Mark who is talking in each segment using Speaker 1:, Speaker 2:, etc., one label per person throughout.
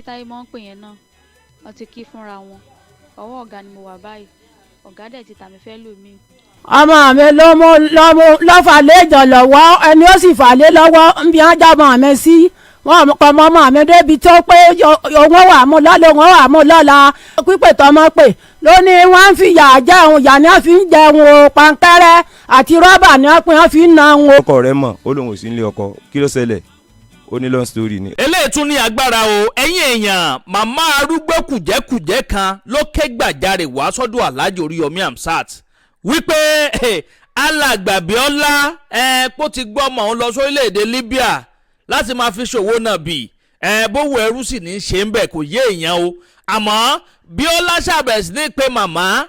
Speaker 1: Táyé mọ́ ń pè yẹn náà, wọ́n ti kí fúnra wọn. Ọwọ́ ọ̀gá ni mo wà báyìí, ọ̀gá dẹ̀ ti tà mí fẹ́ lòmíì.
Speaker 2: Ọmọ mi ló mú lọ́mú lọ́fà léjọ lọ́wọ́, ẹni ó sì fà lé lọ́wọ́ ń bí wọ́n jábọ̀ mi sí. Wọn kọ mọ ọmọ mi débi tó pé òun wà mú lọ́la, òun wà mú lọ́la. Pípè tọmọ pè ló ní wọ́n ń fi yà jẹun, yà ni wọ́n fi ń jẹun o, pankẹ́rẹ́ àti rọ́bà ni wọ́n pè wọ́n fi ń na òun o.
Speaker 3: Ọkọ rẹ mọ̀, ó lóun ò sí nílé ọkọ. Kí ló ṣẹlẹ̀? Ó ní long story ni.
Speaker 4: Eléyìí tún ní agbára o. Ẹ̀yin èèyàn, màmá arúgbó kùjẹ́kùjẹ́ kan ló ké gbàjarè wá sọ́dọ̀ Alhaji Oríyọmí Hamzat wípé alàgbà Bíọ́lá ẹ kó ti gbọ́ ọmọ òun lọ sórílẹ̀‐èdè Libya láti máa fi ṣòwò náà bì ẹ bówó ẹrú sì ní í ṣe ń bẹ̀, kò yé èèyàn o. Àmọ́ Bíọ́lá ṣàbẹ̀sí ní pé màmá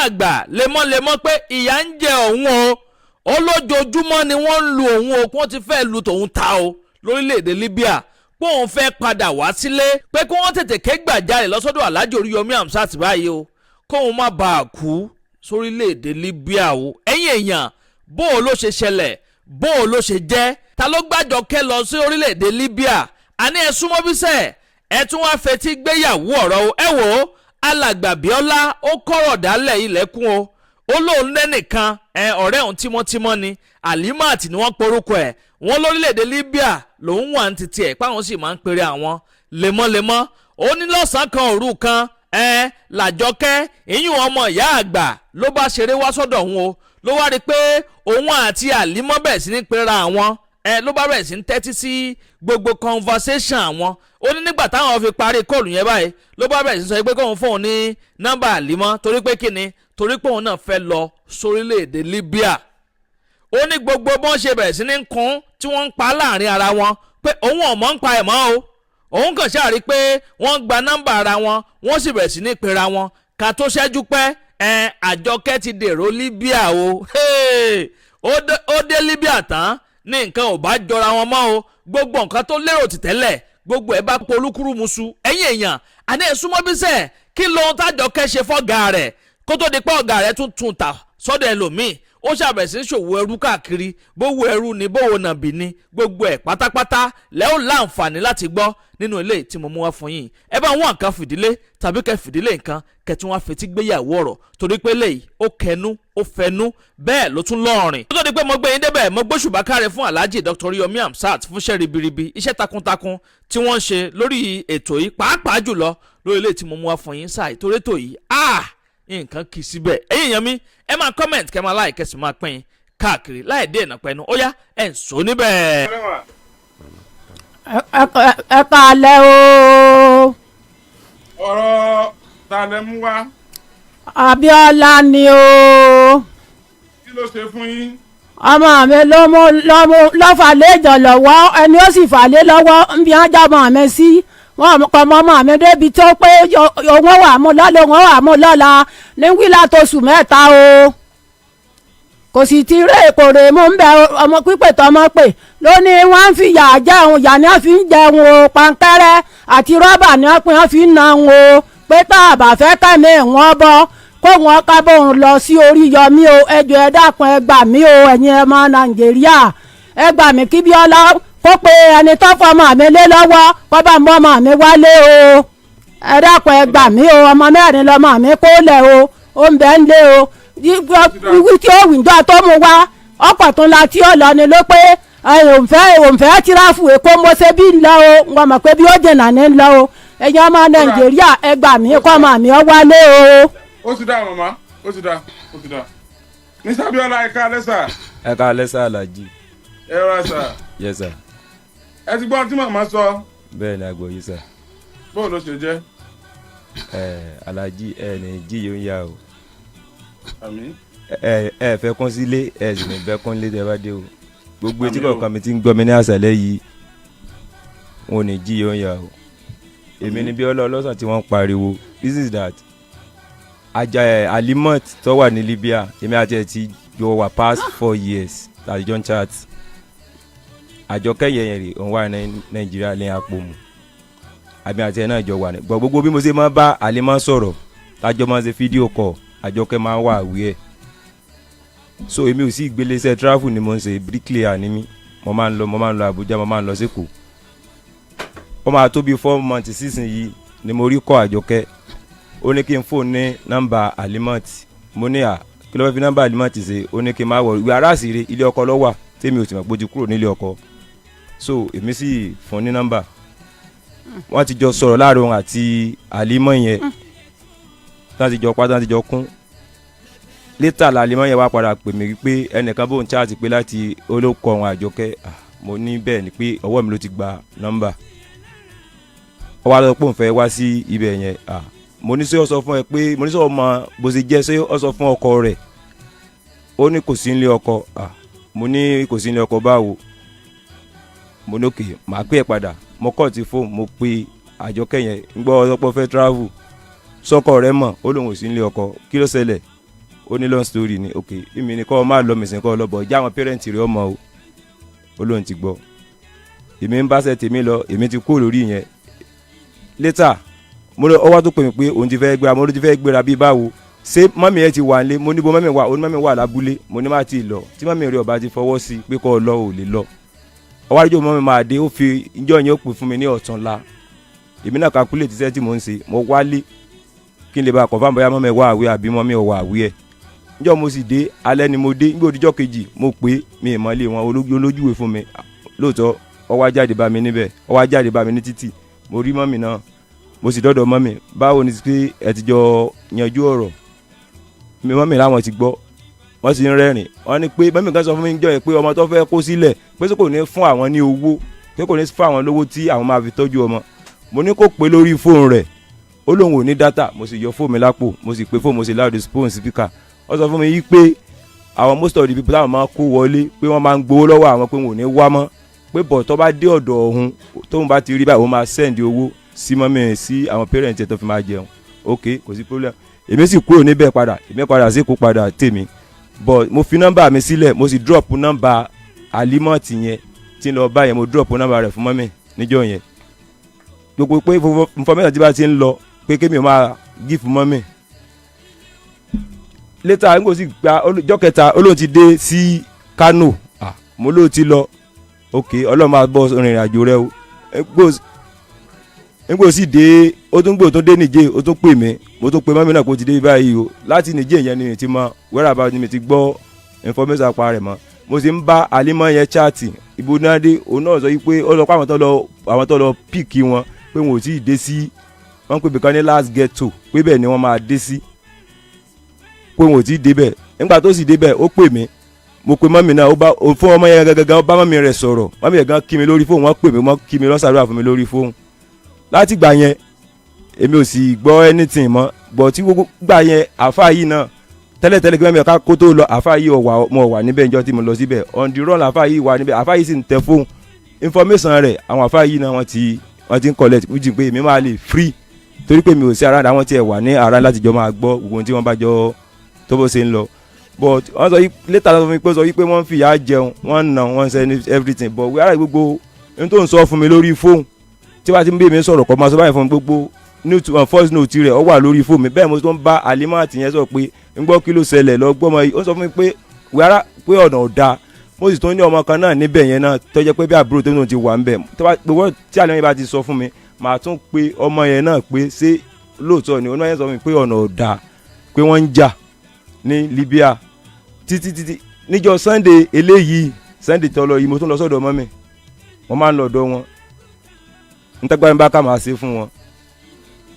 Speaker 4: àgbà lemọ́lemọ́ pé ìyà ń jẹ òun o. Ó lójoojúmọ́ ni wọ́n ń lu òun o, kí wọ́n ti fẹ́ lu tòun ta o lórílẹ̀‐èdè Libya, pé òun fẹ́ padà wá sílé, pé kí wọ́n tètè ké gbàjarè lọ́sọ́dọ̀ Alhaji Oríyọmí Hamzat báyìí o, kóun má bàa kú sórílẹ̀‐èdè Libya o. Ẹ̀yin èèyàn, bó o ló ṣe ṣẹlẹ̀, bó o ló ṣe jẹ́, ta ló gbàjọ kẹ́ lọ sí orílẹ̀‐èdè Libya? Àní ẹ súnmọ́ bísẹ̀, ẹ tún wá fetí gbéyàwó ọ̀rọ̀ o. Ẹ wò ó, alàgbà Bíọ́lá ó kọ̀rọ̀ dálẹ̀ ilẹ̀kùn o. Ó lóun lẹ́nìkan ẹ ọ̀rẹ́ òun tímọ́tímọ́ ni, Alimat ni wọ́n porúkọ ẹ̀. Wọ́n lórílẹ̀‐èdè Libya lòun wà ní títí ẹ̀, páwọn sì máa ń pèrè àwọn lemọ́lemọ́. Ó ní lọ́sàn-án kan, òru kan, ẹ làjọkẹ́ ìyún ọmọ ìyá àgbà ló bá ṣeré wá sọ́dọ̀ òun o. Ló wá rí i pé òun àti Àlímọ́ bẹ̀rẹ̀ sí ní pera àwọn ẹ, ló bá bẹ̀rẹ̀ sí ní tẹ́tí sí gbogbo conversation àwọn. Ó ní nígbà táwọn fi parí call yẹn báyìí, ló bá bẹ̀rẹ̀ sí sọ pé kóun fóun ní nọ́mbà Àlímọ́, torí pé kíni? Torí pé òun náà fẹ́ lọ sórílẹ̀-èdè Libya. Ó ní gbogbo bọ́n ṣe bẹ̀rẹ̀ sí ní kún tí wọ́n ń pa láàrin ara wọn pé òun ọ̀mọ́ ń pa ẹ̀ mọ́ o. Òun kàn ṣáà rí i pé wọ́n gba nọ́mbà ara wọn, wọ́n sì bẹ̀rẹ̀ sí ní pera wọn. Ká tó ṣẹ́jú pẹ́ ẹ, Àjọkẹ́ ti dèrò Libya o. Hey! Ó dé Libya tán ní nǹkan ò bá jọra wọn mọ́ o. Gbogbo nǹkan tó lérò tì tẹ́lẹ̀, gbogbo ẹ̀ bá polúkúrúmuṣu. Ẹ̀yin èèyàn, àní ẹ̀ súnmọ́ bí sẹ́ẹ̀, kí lóhun tájọkẹ́ ṣe fọ́gà rẹ̀ kó tó di pé ọ̀gá rẹ̀ tún tún ta sọ́dọ̀ ẹlòmíì? Ó ṣàbẹ̀sí ń ṣòwò ẹrú káàkiri, bówó ẹrú ni, bówó nàbì ni, gbogbo ẹ̀ pátápátá lẹ́ ó láǹfààní láti gbọ́ nínú ilé tí mo mú wá fún yín. Ẹ bá wọn nǹkan fìdílé tàbí kẹ fìdílé nǹkan kẹtù wọn fetí gbéyàwó ọ̀rọ̀, torí pé léyìí ó kẹnu, ó fẹnu, bẹ́ẹ̀ ló tún lọ́ọ̀rìn. Ó tó di pé mo gbé yín débẹ̀, mo gbóṣùbà káre fún Alhaji Dr. Yomi Hamzat fún iṣẹ́ ribiribi, iṣẹ́ takuntakun tí wọ́n ń ṣe lórí ètò yìí, pàápàá jùlọ lórí ilé tí mo mú wá fún yín sáà, ìtorí ètò yìí, ah, nǹkan kì í síbẹ̀. Ẹ̀yin èèyàn mi, ẹ máa comment, kẹ́ máa like, kẹ́ sì máa pín káàkiri láì dé ìnà pẹ́nu. Ó yá, ẹ̀ ń sọ níbẹ̀.
Speaker 2: Ẹ káalẹ́ o.
Speaker 5: Ọ̀rọ̀ ta lẹ mú wá?
Speaker 2: Abíọ́lá ni o.
Speaker 5: Kí ló ṣe fún yín?
Speaker 2: Ọmọ mi ló mú lọ́mú lọ́fà léjọ lọ́wọ́, ẹni ó sì fà lé lọ́wọ́ ń bí wọ́n jábọ̀ mi sí. Wọn kọ mọ ọmọ mi débi tó pé òun wà mú lọ́la, òun wà mú lọ́la ní wíńlá tó sùn 3 o. Kò sì ti rè kò rè mú ń bẹ. Ọmọ pípè tọmọ pè ló ní wọ́n ń fi yà jẹun, yà ni wọ́n fi ń jẹun o, pankẹ́rẹ́ àti rọ́bà ni wọ́n pè wọ́n fi ń na òun o, pé tá a bá fẹ́ kẹ́mi wọn bọ́, kó wọn kábọ̀ òun lọ sí Oríyọmí o. Ẹ jọ̀ọ́, ẹ dákun, ẹ gbà mí o. Ẹ̀yin ọmọ Nàìjíríà, ẹ gbà mí kí Bíọ́lá kó pe ẹni tó fọmọ mi lé lọ́wọ́, kó bá mọ́ ọmọ mi wálé o. Ẹ dákun, ẹ gbà mí o. Ọmọ 4 lọmọ mi kó lẹ̀ o, ó ń bẹ́ ń lé o. Wíwí tí ó wìjọ tó mú wá ọkọ̀ tó la tí ó lọ ni ló pé òǹfẹ́ travel Èkó. Mo ṣe bí ń lọ o, wọn mọ̀ pé bí ó jìnnà ní ń lọ o. Ẹ̀yin ọmọ Nàìjíríà, ẹ gbà mí kọ́ ọmọ mi ọ wálé o.
Speaker 5: Ó ti dá, màmá, ó ti dá, ó ti dá. Mr. Abiola, ẹ káalẹ́ sà.
Speaker 3: Ẹ káalẹ́ sà, Alhaji.
Speaker 5: Ẹ rọra sà.
Speaker 3: Yes sir.
Speaker 5: Ẹ ti gbọ́n tí màmá sọ?
Speaker 3: Bẹ́ẹ̀ ni, àgbọ̀ yìí sà.
Speaker 5: Bóò ló ṣe jẹ́?
Speaker 3: Ẹ Alhaji, ẹ ní jí yóò ń yá o.
Speaker 5: Àmín.
Speaker 3: Ẹ fẹ́ kún sílé, ẹ sì ní bẹ́ kún lé tẹ́ bá dé o. Gbogbo etí
Speaker 5: Àmín o.
Speaker 3: kọ̀ọ̀kan mi ti ń gbọ́ mi ní àṣálẹ́ yìí, wọn ò ní jí yóò ń yá o. Èmi ní Bíọ́lá ọlọ́sàn tí wọ́n ń pariwo. This is that ajá ẹ Alimot tó wà ní Libya. Èmi àti ẹ ti jọ wà past 4 years tàbí jọ ń chat. Àjọkẹ́ yẹn rè, òun wà ní Nàìjíríà ní Àpòmù. Àmì àti ẹ náà jọ wà ní gbọ́. Gbogbo bí mo ṣe máa bá Alimot sọ̀rọ̀, tájọ́ máa ń ṣe video call, Àjọkẹ́ máa ń wà àwí ẹ̀. So èmi ò sí ìgbélé, iṣẹ́ travel ni mo ń ṣe, bricklayer ni mí. Mo máa ń lọ Àbújá, mo máa ń lọ sÉkòó. Ó máa tó bí 4 months sísìn yìí ni mo rí kọ́ Àjọkẹ́. Ó ní kí n fóun ní nọ́mbà Alimot. Mo ní, à, kí ló fẹ́ fi nọ́mbà Alimot ṣe? Ó ní kí n má wọ̀ ìwé aráàsì ilé ọkọ ló wà, tèmi ò sì mọ̀ pé ó ti kúrò nílé ọkọ. So èmi sì fún ní nọ́mbà. Wọ́n ti jọ sọ̀rọ̀ láàrin òun àti Alimot yẹn, tán ti jọ pa, tán ti jọ kún. Later làlímọ̀ yẹn wá padà pè mí pé ẹnìkan bóun chat pé láti olóko ọ̀hún Àjọkẹ́. Ah, mo ní bẹ́ẹ̀ ni, pé ọwọ́ mi ló ti gba nọ́mbà. Ó wá lọ pé òun fẹ́ wá sí ibẹ̀ yẹn. Ah, mo ní, ṣé ó sọ fún ẹ pé, mo ní, sọ ọmọ bó ṣe jẹ́, ṣé ó sọ fún ọkọ rẹ̀? Ó ní kò sí nílé ọkọ. Ah, mo ní kò sí nílé ọkọ báwo? Mo ní okay, màá pè é padà. Mo kọ́ ti fóònù, mo pe Àjọkẹ́ yẹn ń gbọ́ ọlọ́pọ̀ fẹ́ travel, sọ́kọ rẹ̀ mọ̀? Ó lóun ò sí nílé ọkọ. Kí ló ṣẹlẹ̀? Ó ní long story ni. Ok, èmi ni kọ́ ọ máa lọ mẹ̀sìn, kọ́ ọ lọ bọ̀ já àwọn parent rẹ̀ ọmọ o. Ó lóun ti gbọ́. Èmi ń báṣẹ tèmi lọ, èmi ti kú lórí yẹn. Later mo lọ, ọwọ́ tó pè mí pé òun ti fẹ́ gbéra. Mo ló ti fẹ́ gbéra bí báwo? Ṣé mummy ẹ ti wà nílé? Mo ní bo mummy wà? Ó ní mummy wà lábúlé. Mo ní má ti lọ, tí mummy rẹ̀ ọba ti fọwọ́ sí pé kọ́ ọ lọ, ò lè lọ. Ọwọ́ àdúgbò mummy máa dé. Ó fi ìjọ yẹn, ó pè fún mi ní ọ̀túnla. Èmi náà calculate iṣẹ́ tí mò ń ṣe, mo wálé kí n lè bá confirm bóyá mummy wà àwẹ̀ àbí mummy ò wà àwẹ̀ ẹ̀. Níjọ́ mo sì dé, alẹ́ ni mo dé. Nígbà òdìjọ́ kejì, mo pè mí ìmọ̀lẹ́ wọn olójúwe fún mi. Lóòótọ́, ó wá jáde bá mi níbẹ̀, ó wá jáde bá mi ní títì. Mo rí mummy náà, mo sì dọ́dọ̀ mummy. Báwo ni pé ẹ ti jọ yanjú ọ̀rọ̀ mi? Mummy láwọn ti gbọ́, wọ́n sì ń rẹ́rìn. Wọ́n ní pé mummy kan sọ fún mi jọ yẹn pé ọmọ tó fẹ́ kó sílẹ̀, pé kò ní fún àwọn ní owó, pé kò ní fún àwọn lówó tí àwọn máa fi tọ́jú ọmọ. Mo ní kó pé lórí fóònù rẹ̀, ó lóun ò ní data. Mo sì yọ fóònù mi lápò, mo sì pé fóònù, mo sì loud phone speaker. Ó sọ fún mi yí pé àwọn most of the people táwọn máa kó wọlé, pé wọ́n máa ń gbowó lọ́wọ́ àwọn, pé wọn ò ní wá mọ́, pé bọ̀ tó bá dé ọ̀dọ̀ òun, tóun bá ti rí báyìí, òun máa send owó sí mummy, sí àwọn parents ẹ̀ tó fi máa jẹun. Ok, kò sí problem. Èmi sì kúrò níbẹ̀ padà, èmi padà sí kó padà tèmi, but mo fi nọ́mbà mi sílẹ̀, mo sì drop nọ́mbà Alimọ́ọ̀tì yẹn tí ń lọ báyẹn. Mo drop nọ́mbà rẹ̀ fún mummy níjọ́ yẹn. Gbogbo pé information tí bá ti ń lọ pé kémi ò máa give mummy. Later n kò sì gba ọjọ́ kẹta, olóhùn ti dé sí Kano. Ah, mo lóò ti lọ. Ok, Ọlọ́run máa bọ́ rìnrìn àjò rẹ o. N kò sì dé, ó tún gbò tó dé Nìjẹ́, ó tún pè mí. Mo tún pe mummy náà kó ti dé báyìí o. Láti Nìjẹ́ yẹn ni mi ti mọ whereabout ni mi ti gbọ́ information apá rẹ̀ mọ́. Mo sì ń bá Alimọ̀ yẹn chat. Ibo náà dé? Òun náà sọ yìí pé ó sọ pé àwọn tó lọ pick wọn, pé wọn ò tí ì dé sí. Wọ́n pè bìkan ní last ghetto, pé bẹ́ẹ̀ ni wọ́n máa dé sí, pé wọn ò tí ì débẹ̀. Nígbà tó sì débẹ̀, ó pè mí, mo pe mummy náà. Ó bá fún ọmọ yẹn gangan, ó bá mummy rẹ̀ sọ̀rọ̀. Mummy yẹn gan kí mi lórí fóònù. Wọ́n pè mí, wọ́n kí mi, lọ́sàdúrà fún mi lórí fóònù. Láti gbà yẹn, èmi ò sì gbọ́ anything mọ́. Bọ̀ tí gbogbo gbà yẹn, àáfàá yìí náà tẹ́lẹ̀tẹ́lẹ̀ kí mummy ká kó tó lọ, àáfàá yìí ọ̀wà, mo wà níbẹ̀ níjọ́ tí mo lọ síbẹ̀. On the run, àáfàá yìí wà níbẹ̀, àáfàá yìí sì ń tẹ fóònù. Information rẹ̀, àwọn àáfàá yìí náà wọ́n ti ń collect fújì pé èmi máa lè free, torí pé mi ò sí around. Àwọn tí ẹ wà ní ara láti jọ máa gbọ́ gbogbo ohun tí wọ́n bá jọ tó bó ṣe ń lọ. But wọ́n sọ yìí later, sọ fún mi pé, sọ yìí pé wọ́n ń fìyà jẹun, wọ́n ń nà wọ́n ń ṣe everything. But wíwárà gbogbo ohun tó ń sọ fún mi lórí fóònù, tí wàá ti ń bí mi sọ̀rọ̀, kọ́ máa sọ báyìí fún mi. Gbogbo voice note rẹ̀, ó wà lórí fóònù mi. Bẹ́ẹ̀ mo tún bá Alimot yẹn sọ pé ń gbọ́ kí ló ṣẹlẹ̀ lọ gbọ́ ọmọ yìí. Ó sọ fún mi pé wíwárà pé ọ̀nà ò dáa. Mo sì tún ní ọmọ kan náà níbẹ̀ yẹn náà tó jẹ́ pé bí àbúrò tó náà ti wà ńbẹ̀. Gbogbo tí Alimot yẹn bá ti sọ fún mi, màá tún pe ọmọ yẹn náà pé ṣé lóòótọ́ ni. Ọmọ yẹn sọ fún mi pé ọ̀nà ò dáa, pé wọ́n ń jà ní Libya. Títí títí níjọ́ Sunday eléyìí, Sunday tó lọ yìí, mo tún lọ sọ́dọ̀ ọmọ mi. Wọ́n máa ń lọ ọ̀dọ̀ wọn, ntàgbà mi bá ká máa ṣe fún wọn.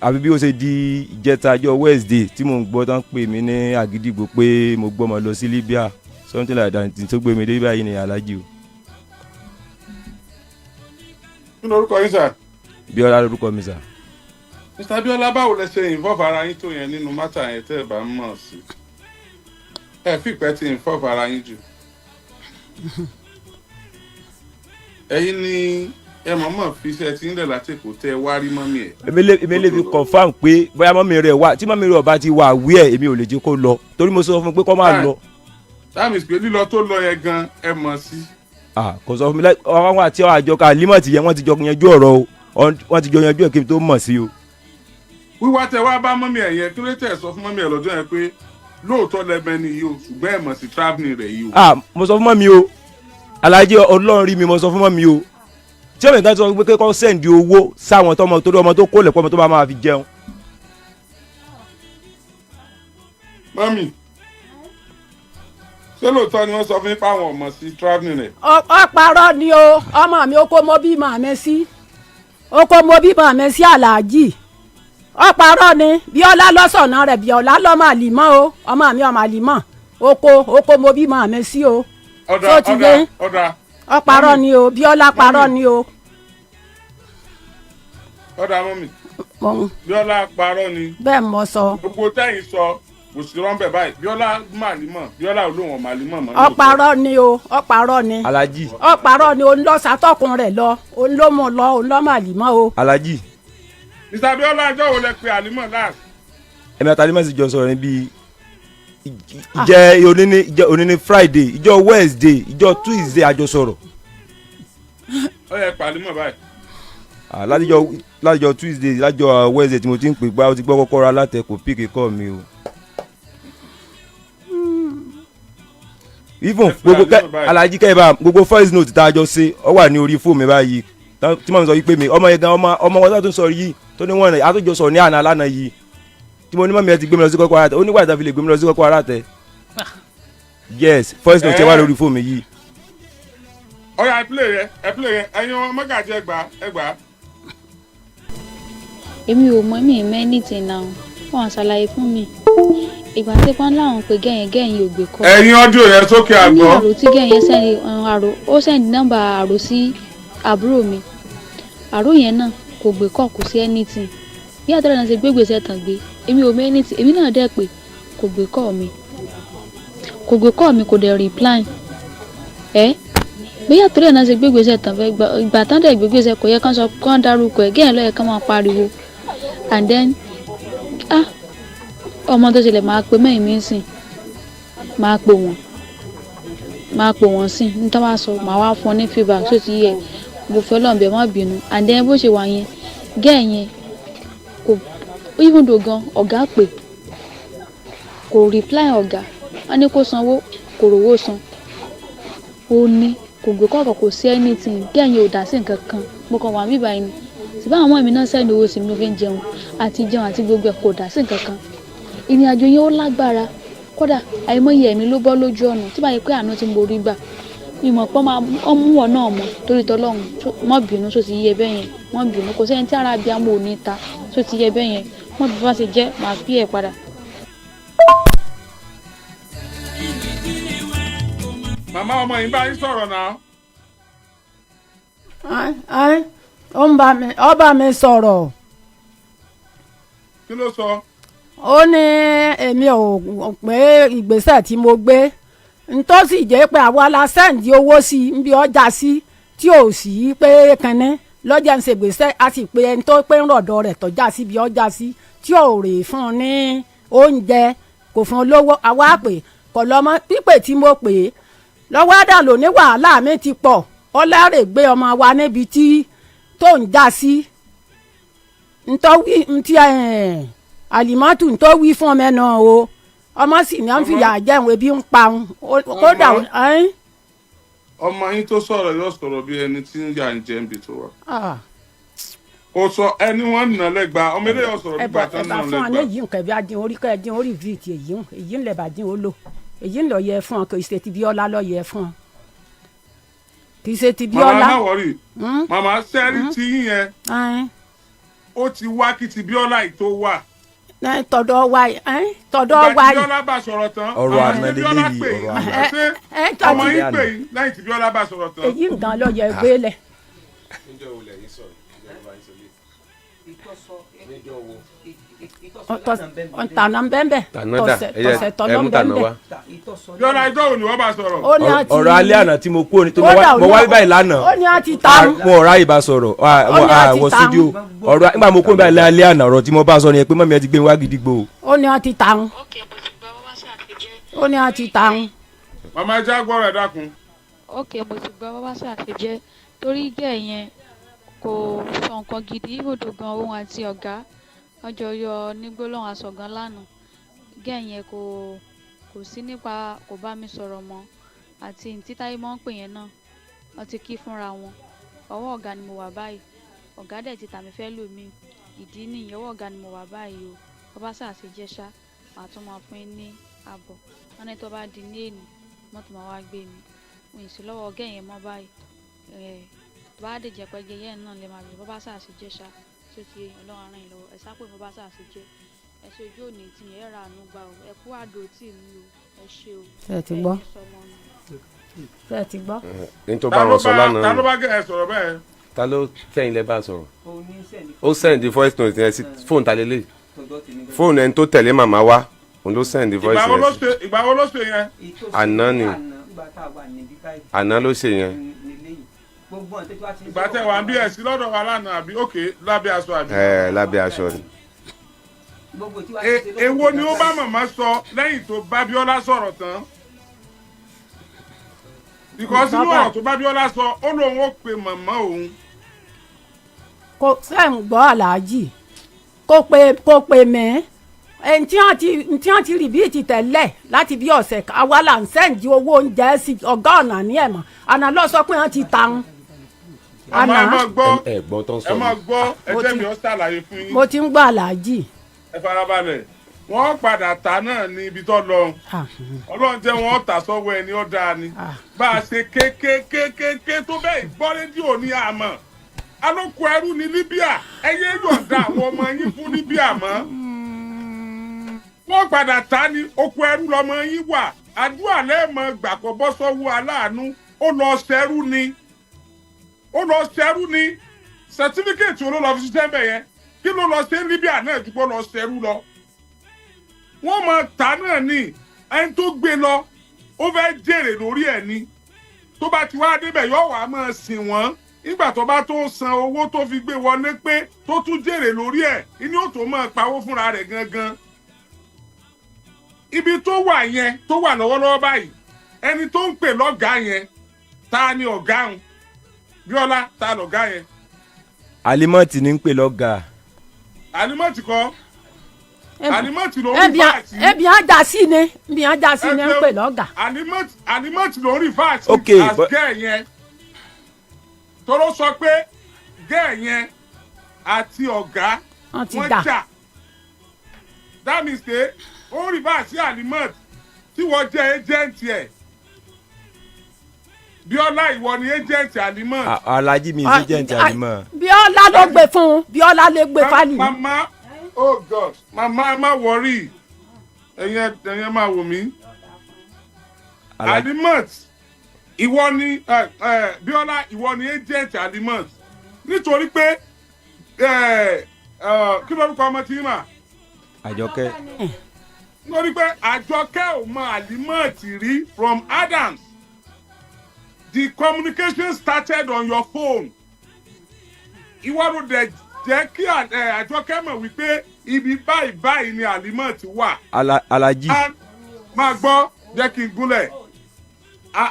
Speaker 3: Àbí bí ó ṣe di ìjẹta, ọjọ́ Wednesday, tí mò ń gbọ́ tán pè mí ní Àgídìgbò pé mo gbọ́ ọmọ lọ sí Libya, something like that tó gbé mi dé báyìí ní, alájí o.
Speaker 5: Kí ni orúkọ yín, sir?
Speaker 3: Bíọ́lá lórúkọ mi, sir.
Speaker 5: Mr. Biola, báwo lẹ ṣe involve ara yín tó yẹn nínú matter yẹn tẹ́ ẹ bá mọ̀ sí? Ẹ fi ìpẹ́ ti involve ara yín jù. Ẹ̀yin ni ẹ mọ̀ọ́mọ̀ fi iṣẹ́ tí ń lẹ̀ láti Èkó tẹ́ ẹ wá rí mummy ẹ̀.
Speaker 3: Èmi lè fi confirm pé bóyá mummy rẹ̀ wà, tí mummy rẹ̀ ọba ti wà wí ẹ̀, èmi ò lè jẹ́ kó lọ, torí mo sọ fún un pé kó má lọ.
Speaker 5: That means pé lílọ tó lọ yẹn gan, ẹ mọ̀ sí.
Speaker 3: Ah, kò sọ fún mi. Àwọn àti àjọ ká Alimot yẹn, wọ́n ti jọ yanjú ọ̀rọ̀ o. Wọ́n ti jọ yanjú ẹ̀ kí n tó mọ̀ sí o.
Speaker 5: Wíwá tẹ wá bá mummy ẹ̀ yẹn, kí ló tẹ̀ sọ fún mummy ẹ̀ lọ́jọ́ yẹn pé lóòótọ́ lẹ́mẹ́ni yìí o, ṣùgbọ́n ẹ mọ̀ sí travelling rẹ̀ yìí o?
Speaker 3: Ah, mo sọ fún mummy o. Alájí, Ọlọ́run rí mi, mo sọ fún mummy o. Tí ọmọ ìtàn sọ pé kọ́ send owó sáwọn tọmọ, torí ọmọ tó kó lẹ̀pọ̀, ọmọ tó bá máa fi jẹun.
Speaker 5: Mummy, ṣé lóòótọ́ ni wọ́n sọ fún yín pé àwọn ọmọ sí travelling rẹ̀?
Speaker 2: Ọ parọ́ ni o. Ọmọ mi, oko mo bímọ mi sí, oko mo bímọ mi sí, aláàjì. Ọ parọ́ ni. Bíọ́lá lọ́sọ̀nà rẹ̀, Bíọ́lá lọ́mọ àlìmọ́ o. Ọmọ mi, ọmọ àlìmọ́ oko, oko mo bímọ mi sí o.
Speaker 5: Ọ̀dà.
Speaker 2: Tó ti
Speaker 5: Ọ̀dà.
Speaker 2: yé.
Speaker 5: Ọ̀dà.
Speaker 2: Ọ parọ́ ni o, Bíọ́lá parọ́ ni o.
Speaker 5: Ọ̀dà, mummy.
Speaker 2: Mo-
Speaker 5: Bíọ́lá parọ́ ni.
Speaker 2: Bẹ́ẹ̀ mo sọ.
Speaker 5: Gbogbo tẹ́yìn sọ kò sí rọ́ńbẹ̀ báyìí. Bíọ́lá màlímọ̀, Bíọ́lá olóhùn màlímọ̀ mọ́.
Speaker 2: Ọ parọ́ ni o, ọ parọ́ ni.
Speaker 3: Alájì.
Speaker 2: Ọ parọ́ ni. Òun lọ sàtọ́kùn rẹ̀ lọ, òun ló mú lọ, òun lọ́ màlìmọ́ o.
Speaker 3: Alájì.
Speaker 5: Mr. Bíọ́lá, ọjọ́ wo lẹ pe àlímọ̀ last?
Speaker 3: Ẹ̀mí àtàlí mẹ́sì jọ sọ̀rọ̀ níbi ìjẹ́ oníní, ìjẹ́ oníní Friday, ìjọ Wednesday, ìjọ Tuesday àjọ sọ̀rọ̀.
Speaker 5: Ó yẹ pa àlímọ̀ báyìí.
Speaker 3: Ah, látijọ́ Tuesday, látijọ́ Wednesday tí mo ti ń pè gbá, ó ti gbọ́ kọ́kọ́rọ́ alátẹ, kò pick call mi o. Even gbogbo kẹ Alhaji kẹ́ ẹ bá gbogbo voice note tá a jọ ṣe, ọ wà ní orí fóònù mi báyìí, tí mo sọ yìí pé mi ọmọ yẹn gan, ọmọ wọn tó ń sọ yìí tó ní wọn àtúnjọ sọ ní àná lánàá yìí tí mo ní mummy ẹ ti gbé mi lọ sí kọ́kọ́ alátẹ, ó nígbà tí a fi lè gbé mi lọ sí kọ́kọ́ alátẹ. Yes, voice note yẹn wà lórí fóònù mi yìí.
Speaker 5: Ọ̀yà, ẹ play yẹn, ẹ play yẹn. Ẹ̀yin ọmọ mọ́gàjì, ẹ gbà, ẹ gbà.
Speaker 1: Èmi ò mọ̀, mi ì mọ̀ anything now. Wọn ṣàlàyé fún mi ìgbà tí wọ́n láwọn pé gẹ̀yìn gẹ̀yìn ò gbé kọ́.
Speaker 5: Ẹ̀yin audio yẹn sókè.
Speaker 1: Ó ní
Speaker 5: àgbọ̀.
Speaker 1: Àrò tí gẹ̀yìn send, àrò ó send nọ́mbà àrò sí àbúrò mi. Àrò yẹn náà kò gbé kọ́, kò sí anything. Bí àtọ́rọ̀ náà ṣe gbé gbèsè tàn gbé, èmi ò mọ̀ anything. Èmi náà dẹ̀ pé kò gbé kọ́ mi, kò gbé kọ́ mi, kò dẹ̀ reply ẹ́. Bí àtọ́rọ̀ náà ṣe gbé gbèsè tàn fẹ́ ìgbà tán dẹ̀ gbé gbèsè, kò yẹ kán sọ kán dárúkọ ẹ̀. Gẹ́yìn ló yẹ kán máa pariwo. And then, ah, ọmọ tó ṣẹlẹ̀, máa pe mẹ́rin mi sìn, máa pè wọ́n, máa pè wọ́n sìn ní tó bá sọ, máa wá fún ọ ní feedback tó ti yẹ. Mo fẹ́ lọ́n bẹ̀, má bínú. And then bó ṣe wà yẹn, gẹ́ẹ̀ yẹn kò even though gan ọ̀gá pè, kò reply ọ̀gá. Wọ́n ní kó sanwó, kò rówó san. Ó ní kò gbé kọ̀ọ̀kan, kò sí anything. Gẹ́ẹ̀ yẹn ò dá sí nǹkan kan. Mo kàn wà mí báyìí ni ṣùgbọ́n àwọn ọmọ mi náà send owó sí mi, mo fi ń jẹun àti jẹun àti gbogbo ẹ̀, kò dá sí nǹkan kan. Ìrìn àjò yẹn ó lágbára, kódà àìmọye ẹ̀mí ló bọ́ lójú ọ̀nà. Tí báyìí pé àánú tí mo rí gbà, mi mọ̀ pé wọ́n mú ọ̀ náà mọ̀ torí tọ́lọ́run. Mọ́ bínú, tó ti yé bẹ́ẹ̀ yẹn, mọ́ bínú. Kò sẹ́ni tí ara bí amú ò ní ta, tó ti yé bẹ́ẹ̀ yẹn. Mọ́ bí wọ́n ṣe jẹ́, màá fi ẹ̀ padà.
Speaker 5: Màmá, ọmọ yìí bá yín sọ̀rọ̀ náà.
Speaker 2: Ẹ́, ẹ́, ó ń bá mi, ó bá mi sọ̀rọ̀.
Speaker 5: Kí ló sọ?
Speaker 2: Ó ní èmi ò pé ìgbésẹ̀ tí mo gbé ntọ́sí jẹ́ pé àwa la send owó sí i nbí ọjà sí tí ò sí pé kínní lọ́jà ń ṣe gbèsè, a sì pé ẹni tó pé ń rọ̀dọ̀ rẹ̀ tọ́já sí bí ọjà sí tí ò rè fún un ní oúnjẹ, kò fún un lówó. Àwa pè kọ̀ lọ́mọ pípè tí mo pè é lọ́wọ́ àdàlò ní wàhálà mi ti pọ̀, ọlẹ́rè gbé ọmọ wa níbi tí tó ń já sí ntọ́wí ntí àlìmọ́tù ntọ́wí fún ọmọ ẹ̀ náà o. Ọmọ sì ní à ń fìyà jẹun, ebi ń pa òun kódà.
Speaker 5: Ọmọ. Ọmọ yín tó sọ̀rọ̀ yóò sọ̀rọ̀ bí ẹni tí ń yà ń jẹ́ níbi tó wà. Ó sọ ẹni wọ́n nà lẹ́gba, ọmọ ilé yóò sọ̀rọ̀
Speaker 2: ẹ bá
Speaker 5: nígbà tó
Speaker 2: ẹ
Speaker 5: ń
Speaker 2: bá
Speaker 5: nà
Speaker 2: fún wa ní
Speaker 5: lẹ́gba.
Speaker 2: èyí nǹkan bí adín orí kẹ́ ẹ dín orí bíi ti èyí ń, èyí ń lẹ̀ bá dín ó lò, èyí ń lọ yẹ fún ọ. Kì í ṣe ti Bíọ́lá lọ yẹ fún ọ, kì í ṣe ti
Speaker 5: Màmá,
Speaker 2: Bíọ́lá.
Speaker 5: má worry. Màmá, sẹ́rí tí yín yẹn, ó ti wá kí ti Bíọ́lá yìí tó wà.
Speaker 2: Ẹ, tọ̀dọ̀ wa yìí, ẹ, tọ̀dọ̀
Speaker 5: Ìgbà
Speaker 2: wa
Speaker 5: tí
Speaker 2: yìí.
Speaker 5: Bíọ́lá bá sọ̀rọ̀ tán,
Speaker 3: Ọ̀rọ̀
Speaker 5: màmá,
Speaker 3: àná
Speaker 5: ṣé Bíọ́lá
Speaker 3: leléyìí,
Speaker 5: pè yín?
Speaker 3: ọ̀rọ̀ àná.
Speaker 5: Ṣé
Speaker 2: ẹ
Speaker 5: ọmọ
Speaker 2: tọ́jú
Speaker 5: yín pè yín lẹ́yìn tí Bíọ́lá bá sọ̀rọ̀ tán?
Speaker 2: Èyí nǹkan lọ yẹ gbélé.
Speaker 6: Níjọ́ wo lẹ̀yin sọ̀rọ̀? Níjọ́ wo bá yín sọ lé? Níjọ́ wo?
Speaker 2: Tànà bẹ́ẹ̀.
Speaker 6: Tànà dà?
Speaker 2: Tọ̀sẹ̀
Speaker 6: Ẹ jẹ́-
Speaker 2: tọ̀sẹ̀
Speaker 6: ẹ
Speaker 2: tọ̀lọ́
Speaker 6: mú tànà
Speaker 2: bẹ́ẹ̀.
Speaker 6: wá.
Speaker 5: Bíọ́lá, ìjọ́ wo ni wọ́n bá sọ̀rọ̀?
Speaker 2: Ó ní àti
Speaker 3: Ọ̀rọ̀ alẹ́ àná tí mo kúrò ní tó mo
Speaker 2: Kódà
Speaker 3: wá, mo wá báyìí lánàá.
Speaker 2: Ó ní àti tàun.
Speaker 3: Mo ọ̀rá yìí bá sọ̀rọ̀.
Speaker 2: Ó ní àti
Speaker 3: wọ
Speaker 2: tàun.
Speaker 3: studio ọ̀rọ̀ nígbà mo kúrò báyìí lálẹ́ àná, ọ̀rọ̀ tí mo bá sọ ni pé mummy ẹ ti gbé mi wá gidigbo o.
Speaker 2: Ó ní àti tàun. Ó ní àti tàun.
Speaker 5: Màmá, ẹ já gbọ́rọ̀, ẹ dákun.
Speaker 1: Ok, mo ti gbọ́. Bá ṣàfijẹ́ torí gẹ̀ yẹn kò sọ nǹkan gidi ibùdó gan. Òun àti ọ̀gá wọ́n jọ yọ ní gbólóhùn aṣọ gan lánàá. Gẹ̀ yẹn kò sí nípa, kò bá mi sọ̀rọ̀ mọ́, àti ntí táyé mọ́ ń pè yẹn náà, wọ́n ti kí fúnra wọn. Ọwọ́ ọ̀gá ni mo wà báyìí, ọ̀gá dẹ̀ ti tà mí fẹ́ lò mí. Ìdí nìyẹn, ọwọ́ ọ̀gá ni mo wà báyìí o. Bó bá ṣáà ṣe jẹ́ ṣá, màá tún máa fún yín ní àbọ̀. Wọ́n ní tó bá di ní èní, mọ́tò máa wá gbé mi. Mi ì sí lọ́wọ́ ọ̀gá yẹn mọ́ báyìí. Tó bá dé jẹ́ pé ẹyẹ náà lè máa bèrè, bó bá ṣáà ṣe jẹ́ ṣá, tó ti yé yín, Ọlọ́run á ràn yín lọ́wọ́. Ẹ sá pé bó bá ṣáà ṣe jẹ́. Ẹ ṣe ojú òní tí yẹn, ẹ ra àánú gbà o. Ẹ kú àdó tì mí o. Ẹ ṣé o.
Speaker 2: Ṣé ẹ ti
Speaker 1: Ẹ
Speaker 2: gbọ́?
Speaker 1: ní sọmọ nù.
Speaker 2: Ṣé ẹ ti gbọ́?
Speaker 6: Ní tó
Speaker 5: Ta
Speaker 6: bá
Speaker 5: ló
Speaker 6: wọn sọ
Speaker 5: bá ta
Speaker 6: lánàá
Speaker 5: ló bá gẹ̀ ẹ sọ̀rọ̀ bẹ́ẹ̀?
Speaker 6: Ta ló tẹ̀yìn lẹ́ bá sọ̀rọ̀?
Speaker 7: Ó ní send.
Speaker 6: Ó send voice note yẹn sí fóònù ta lélẹ̀?
Speaker 7: Tọ̀dọ̀ tèmi gan.
Speaker 6: Fóònù ẹni tó tẹ̀lé màmá wa, òun ló send voice
Speaker 5: Ìgbà wo ló
Speaker 6: yẹn sí.
Speaker 5: ṣe, ìgbà wo ló ṣe yẹn?
Speaker 7: Èyí tó ṣe
Speaker 6: Àná ni.
Speaker 7: àná, nígbà tá a wà níbí báyìí.
Speaker 6: Àná ló ṣe yẹn.
Speaker 7: Nílé yìí, gbogbo ọ̀n tó wá ti ń
Speaker 5: Ìgbà tẹ wà ń bí ẹ̀ sí lọ́dọ̀ wa lánàá, àbí òkè lábẹ́ aṣọ, àbí?
Speaker 6: Ẹ lábẹ́ aṣọ ni.
Speaker 7: Gbogbo tí wàá ti ṣe.
Speaker 5: Èwo ni ó bá màmá sọ lẹ́yìn tó bá Bíọ́lá sọ̀rọ̀ tán? Because inú
Speaker 2: Bàbá.
Speaker 5: ọ̀rọ̀ tó bá Bíọ́lá sọ, ó lóun ó pe màmá òun.
Speaker 2: Kò sẹ́ ń gbọ́, aláàjì, kó pe mí. Ẹni tí wọ́n ti rí bíi ti tẹ́lẹ̀ láti bí ọ̀sẹ̀ kan, àwa là ń send owó oúnjẹ sí ọ̀gá ọ̀nà ní ẹ̀mọ́ àná lọ sọ pé wọ́n ti ta ń.
Speaker 5: Àmọ́ ẹ
Speaker 2: Àná.
Speaker 5: máa gbọ́.
Speaker 6: Ẹ gbọ́n tó ń
Speaker 5: Ẹ
Speaker 6: sọ
Speaker 5: máa
Speaker 6: ni.
Speaker 5: gbọ́, ẹ
Speaker 2: Mo
Speaker 5: jẹ́
Speaker 2: ti-
Speaker 5: mi ó ṣàlàyé fún yín.
Speaker 2: Mo ti ń gbọ́, aláàjì.
Speaker 5: Ẹ farabalẹ̀. Wọ́n padà ta náà ní ibi tó lọ. Ọlọ́run jẹ́ wọ́n tà sọ́wọ́ ẹni ó dáa ni. Bá a ṣe kékékékéké tó bẹ́ẹ̀ gbọ́ rédíò ní àmọ́ alóko ẹrú ní Libya. Ẹ yé yọ̀ǹda àwọn ọmọ yín fún Libya mọ́. Wọ́n padà ta ni, oko ẹrú lọmọ yín wà. Àdúrà lẹ́ẹ̀mọ gbàkọ́ bọ́ sọ́wọ́ aláàánú. Ó lọ ṣẹrú ni, ó lọ ṣẹrú ni. Certificate wo ló lọ fi ṣiṣẹ́ bẹ̀ yẹn? Kí ló lọ ṣe ní Libya náà ju kó lọ ṣẹrú lọ? Wọ́n máa ta náà ni. Ẹni tó gbé lọ, ó fẹ́ jèrè lórí ẹ̀ ni. Tó bá ti wá débẹ̀, yóò wá máa sìn wọ́n. Nígbà tó bá tó san owó tó fi gbé wọlé pé tó tún jèrè lórí ẹ̀, inú ó tó máa pawó fúnra rẹ̀ gangan. Ibi tó wà yẹn, tó wà lọ́wọ́lọ́wọ́ báyìí, ẹni tó ń pè lọ́gàá yẹn, ta ni ọ̀gá òun? Bíọ́lá, ta lọ̀gá yẹn?
Speaker 3: Alimọ́tì ní ń pè lọ́gàá.
Speaker 5: Alimọ́tì kọ́, Alimọ́tì ló ń
Speaker 2: ẹbí
Speaker 5: rí fáàtì.
Speaker 2: ẹbí á já sí ni, ẹbí á já sí ni ń pè lọ́gà.
Speaker 5: Alimọ́tì ló ń rí fáàtì
Speaker 3: Okay,
Speaker 5: as
Speaker 3: but-
Speaker 5: girl yẹn tọ́lọ́ sọ pé girl yẹn àti ọ̀gá
Speaker 2: Wọ́n ti
Speaker 5: wọ́n
Speaker 2: dà.
Speaker 5: jà. That means pé ó ń rí fáàtì Alimọ́tì tí wọ́n jẹ́ agent ẹ̀. Bíọ́lá, ìwọ ni agent Alimọ́tì.
Speaker 3: Alhaji mi is agent Alimọ́.
Speaker 2: Bíọ́lá ló gbé fún un, Bíọ́lá ló gbé fálì.
Speaker 5: Mama, oh God, mama, ẹ má worry. Ẹ̀yin ẹ máa wò mí.
Speaker 3: Alhaji
Speaker 5: Alimot, ìwọ ni ẹ ẹ Bíọ́lá, ìwọ ni agent Alimot, nítorí pé ẹ ẹ kí lórúkọ ọmọ tí mà?
Speaker 3: Àjọkẹ́.
Speaker 5: Nítorí pé Àjọkẹ́ ò mọ Alimot rí from Adams. The communication started on your phone. Ìwọ ló dẹ̀ jẹ́ kí Àjọkẹ́ mọ̀ wípé ibi báyìí báyìí ni Alimot wà.
Speaker 3: Alhaji.
Speaker 5: And máa gbọ́, jẹ́ kí n gúnlẹ̀.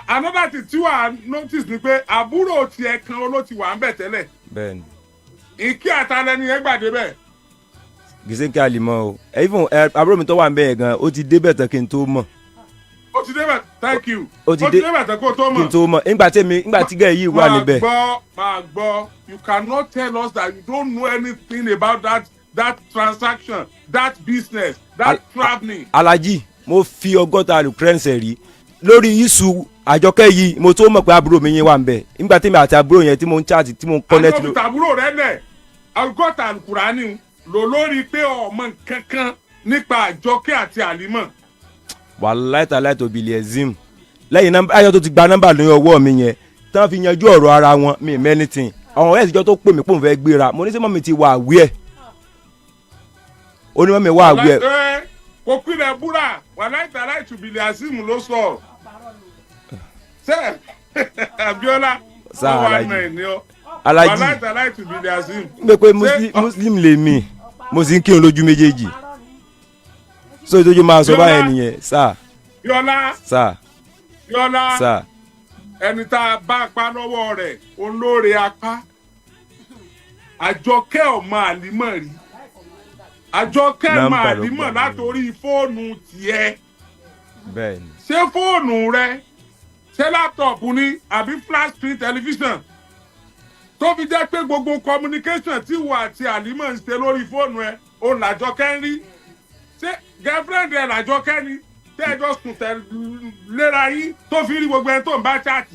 Speaker 5: Another thing tí wàá notice ni pé àbúrò tiẹ̀ kan ló ti wà ń bẹ̀ tẹ́lẹ̀.
Speaker 3: Bẹ́ẹ̀ni.
Speaker 5: Ìkí àtàlẹ́ni yẹn gbàdé bẹ́ẹ̀.
Speaker 3: Gèsèké Alimọ́ o. Even àbúrò mi tó wà ń bẹ̀ yẹn gan, ó ti débẹ̀ tán kí n tó mọ̀.
Speaker 5: Ó ti débẹ̀, thank you.
Speaker 3: Ó ti dé-
Speaker 5: débẹ̀ tán kó tó
Speaker 3: Kí
Speaker 5: mọ̀.
Speaker 3: n tó mọ̀ nígbà tí mi, nígbà tí gẹ̀ yìí wà níbẹ̀.
Speaker 5: Máa gbọ́, máa gbọ́, you cannot tell us that you don't know anything about that transaction, that business, that travelling.
Speaker 3: Alhaji, mo fi 60 àlùkírẹ́ǹsẹ̀ rí lórí iṣu Àjọkẹ́ yìí, mo tó mọ̀ pé àbúrò mi yín wà ń bẹ̀ nígbà tí mi àti àbúrò yẹn tí mo ń chat, tí mo ń connect.
Speaker 5: Àwọn òfìtàbúrò rẹ lẹ̀ 60 àlùkùránì lò lórí pé ọmọ kankan nípa Àjọkẹ́ àti Àlímọ̀.
Speaker 3: Wàláì tàláì tó bìlì ẹ̀zim lẹ́yìn nọ́mbà ayọ̀ tó ti gba nọ́mbà ní ọwọ́ mi yẹn tí wọ́n fi yanjú ọ̀rọ̀ ara wọn, mi mẹ́nìtìn. Àwọn ọ̀rẹ́ ìtijọ́ tó pè mí pòun fẹ́ gbéra, mo ní sẹ́ mọ́ mi ti wà àwí ẹ̀, ó ní mọ́ mi wà àwí ẹ̀.
Speaker 5: Ẹ kò pilẹ̀ búra, wàláì tàláì tùbìlì azeem ló sọ ṣe. Abiola.
Speaker 3: Sáà,
Speaker 5: wọ́n wá
Speaker 3: Alhaji.
Speaker 5: nà ẹ̀ ní ọ.
Speaker 3: Alhaji.
Speaker 5: Wàláì tàláì tùbìlì azeem.
Speaker 3: N bẹ pé Muslim lèmi, mo sì ń kírun lójú méjèèjì, so ìtọ́jú máa sọ báyẹn nìyẹn sáà.
Speaker 5: Biola.
Speaker 3: Sáà.
Speaker 5: Biola.
Speaker 3: Sáà.
Speaker 5: Ẹni tá a bá apá lọ́wọ́ rẹ̀ olóore apá. Àjọkẹ́ ọmọ àlímọ̀ rí, Àjọkẹ́ ọmọ
Speaker 3: Nọ́mbà ló
Speaker 5: àlímọ̀
Speaker 3: gbà mí.
Speaker 5: Látòrí fóònù tiẹ̀.
Speaker 3: Bẹ́ẹ̀ ni.
Speaker 5: Ṣé fóònù rẹ, ṣé laptop ni àbí flat screen television? Tó fi jẹ́ pé gbogbo communication tí wà àti Àlímọ̀ ń ṣe lórí fóònù ẹ, òun làjọkẹ́ ń rí. Ṣé girlfriend ẹ làjọkẹ́ ni tẹ́ ẹ jọ sùn tẹ̀ léra yín tó fi rí gbogbo ẹni tó ń bá chat?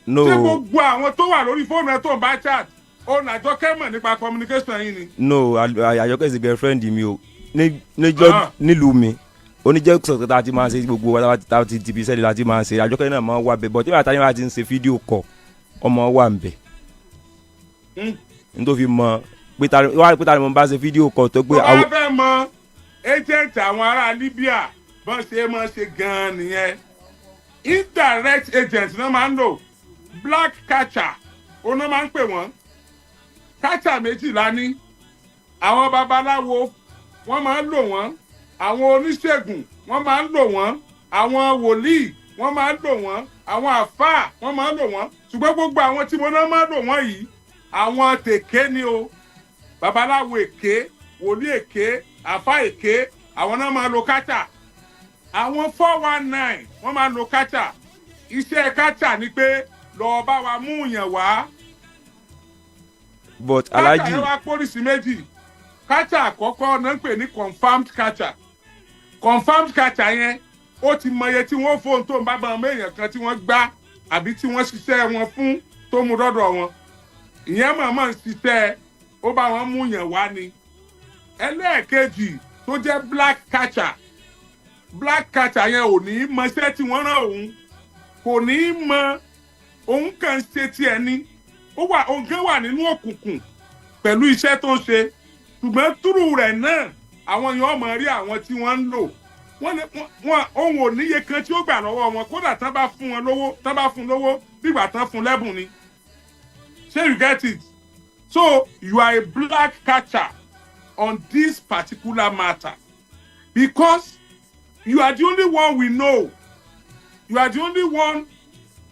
Speaker 3: No.
Speaker 5: Ṣé gbogbo àwọn tó wà lórí fóònù ẹ tó ń bá chat, òun làjọkẹ́ mọ̀ nípa communication yín ni?
Speaker 3: No, Àjọkẹ́ sì girlfriend mi o. Níjọ́ nílùú mi, oníjẹ́ sọ̀tọ̀ tá a ti máa ń ṣe gbogbo wa, tá a ti ti fi sẹ́ni la ti máa ń ṣe. Àjọkẹ́ náà máa ń wá bẹ̀ bọ̀ tí bàtà yẹn bá ti ń ṣe fídíò kọ̀, ọmọ wà ń bẹ̀. N tó fi mọ pé ta wá pé ta ni mo bá ṣe fídíò kọ̀ tó pé
Speaker 5: Tó bá
Speaker 3: àwọn
Speaker 5: fẹ́ mọ agent àwọn ará Libya, bọ́n ṣe máa ṣe gan-an nìyẹn. Indirect agent náà máa ń lò. Black catcher òun náà máa ń pè wọ́n. Catcher méjìlá ní. Àwọn babaláwo, wọ́n máa ń lò wọ́n. Àwọn oníṣègùn, wọ́n máa ń lò wọ́n. Àwọn wòlíì, wọ́n máa ń lò wọ́n. Àwọn àfáà, wọ́n máa ń lò wọ́n. Ṣùgbọ́n gbogbo àwọn tí mo náà máa ń lò wọ́n yìí, àwọn tèké ni o. Babaláwo èké, wòlíì èké, àfáà èké, àwọn náà máa lo catcher. Àwọn 419, wọ́n máa lo catcher. Iṣẹ́ catcher ni pé lọ́ọ́ bá wa mú yàn wá.
Speaker 3: But
Speaker 5: Catcher
Speaker 3: Alhaji,
Speaker 5: yẹn wá pólísì méjì. Catcher àkọ́kọ́ náà ń pè ní confirmed catcher. Confirmed catcher yẹn, ó ti mọ iye tí wọ́n fóun tó ń bá bá ọmọ èèyàn kan tí wọ́n gbá àbí tí wọ́n ṣiṣẹ́ wọn fún tó mú dọ́dọ̀ wọn. Ìyẹn mọ̀ọ́mọ̀ ń ṣiṣẹ́, ó bá wọn mú yàn wá ni. Ẹlẹ́ẹ̀kejì tó jẹ́ black catcher, black catcher yẹn ò ní í mọṣẹ́ tí wọ́n rán òun, kò ní í mọ. Òun kàn ń ṣe tiẹ̀ ni. Ó wà, òun kan wà nínú òkùnkùn pẹ̀lú iṣẹ́ tó ń ṣe, ṣùgbọ́n túrú rẹ̀ náà, àwọn èèyàn mọ̀ rí àwọn tí wọ́n ń lò. Wọ́n lè wọ́n, òun ò níye kan tí ó gbà lọ́wọ́ wọn. Kódà tán bá fún wọn lówó, tán bá fún lówó, bígbà tán fún lẹ́bùn ni. Ṣé you get it? So you are a black catcher on this particular matter because you are the only one we know. You are the only one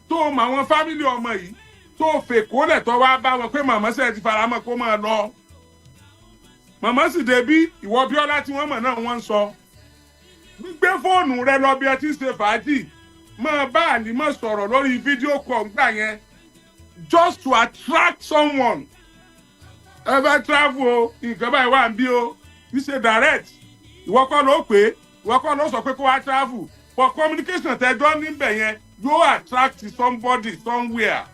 Speaker 5: tó mọ àwọn family ọmọ yìí, tó fèkó lẹ̀, tó wá bá wọn pé màmá sẹ́ẹ̀ ti faramọ́ kó máa lọ. Màmá sì débí. Ìwọ Bíọ́lá tí wọ́n mọ̀ náà, wọ́n ń sọ gbígbé fóònù rẹ lọ bí ẹ ti ń ṣe fàájì, máa bá Àlímọ̀ sọ̀rọ̀ lórí fídíò call gbà yẹn, just to attract someone. Ẹ fẹ́ travel o, nǹkan báyìí wà ń bí o. Kì í ṣe direct. Ìwọ kọ́ ló pè é, ìwọ kọ́ ló sọ pé kó wá travel, but communication tẹjọ́ níbẹ̀ yẹn yóò attract somebody somewhere.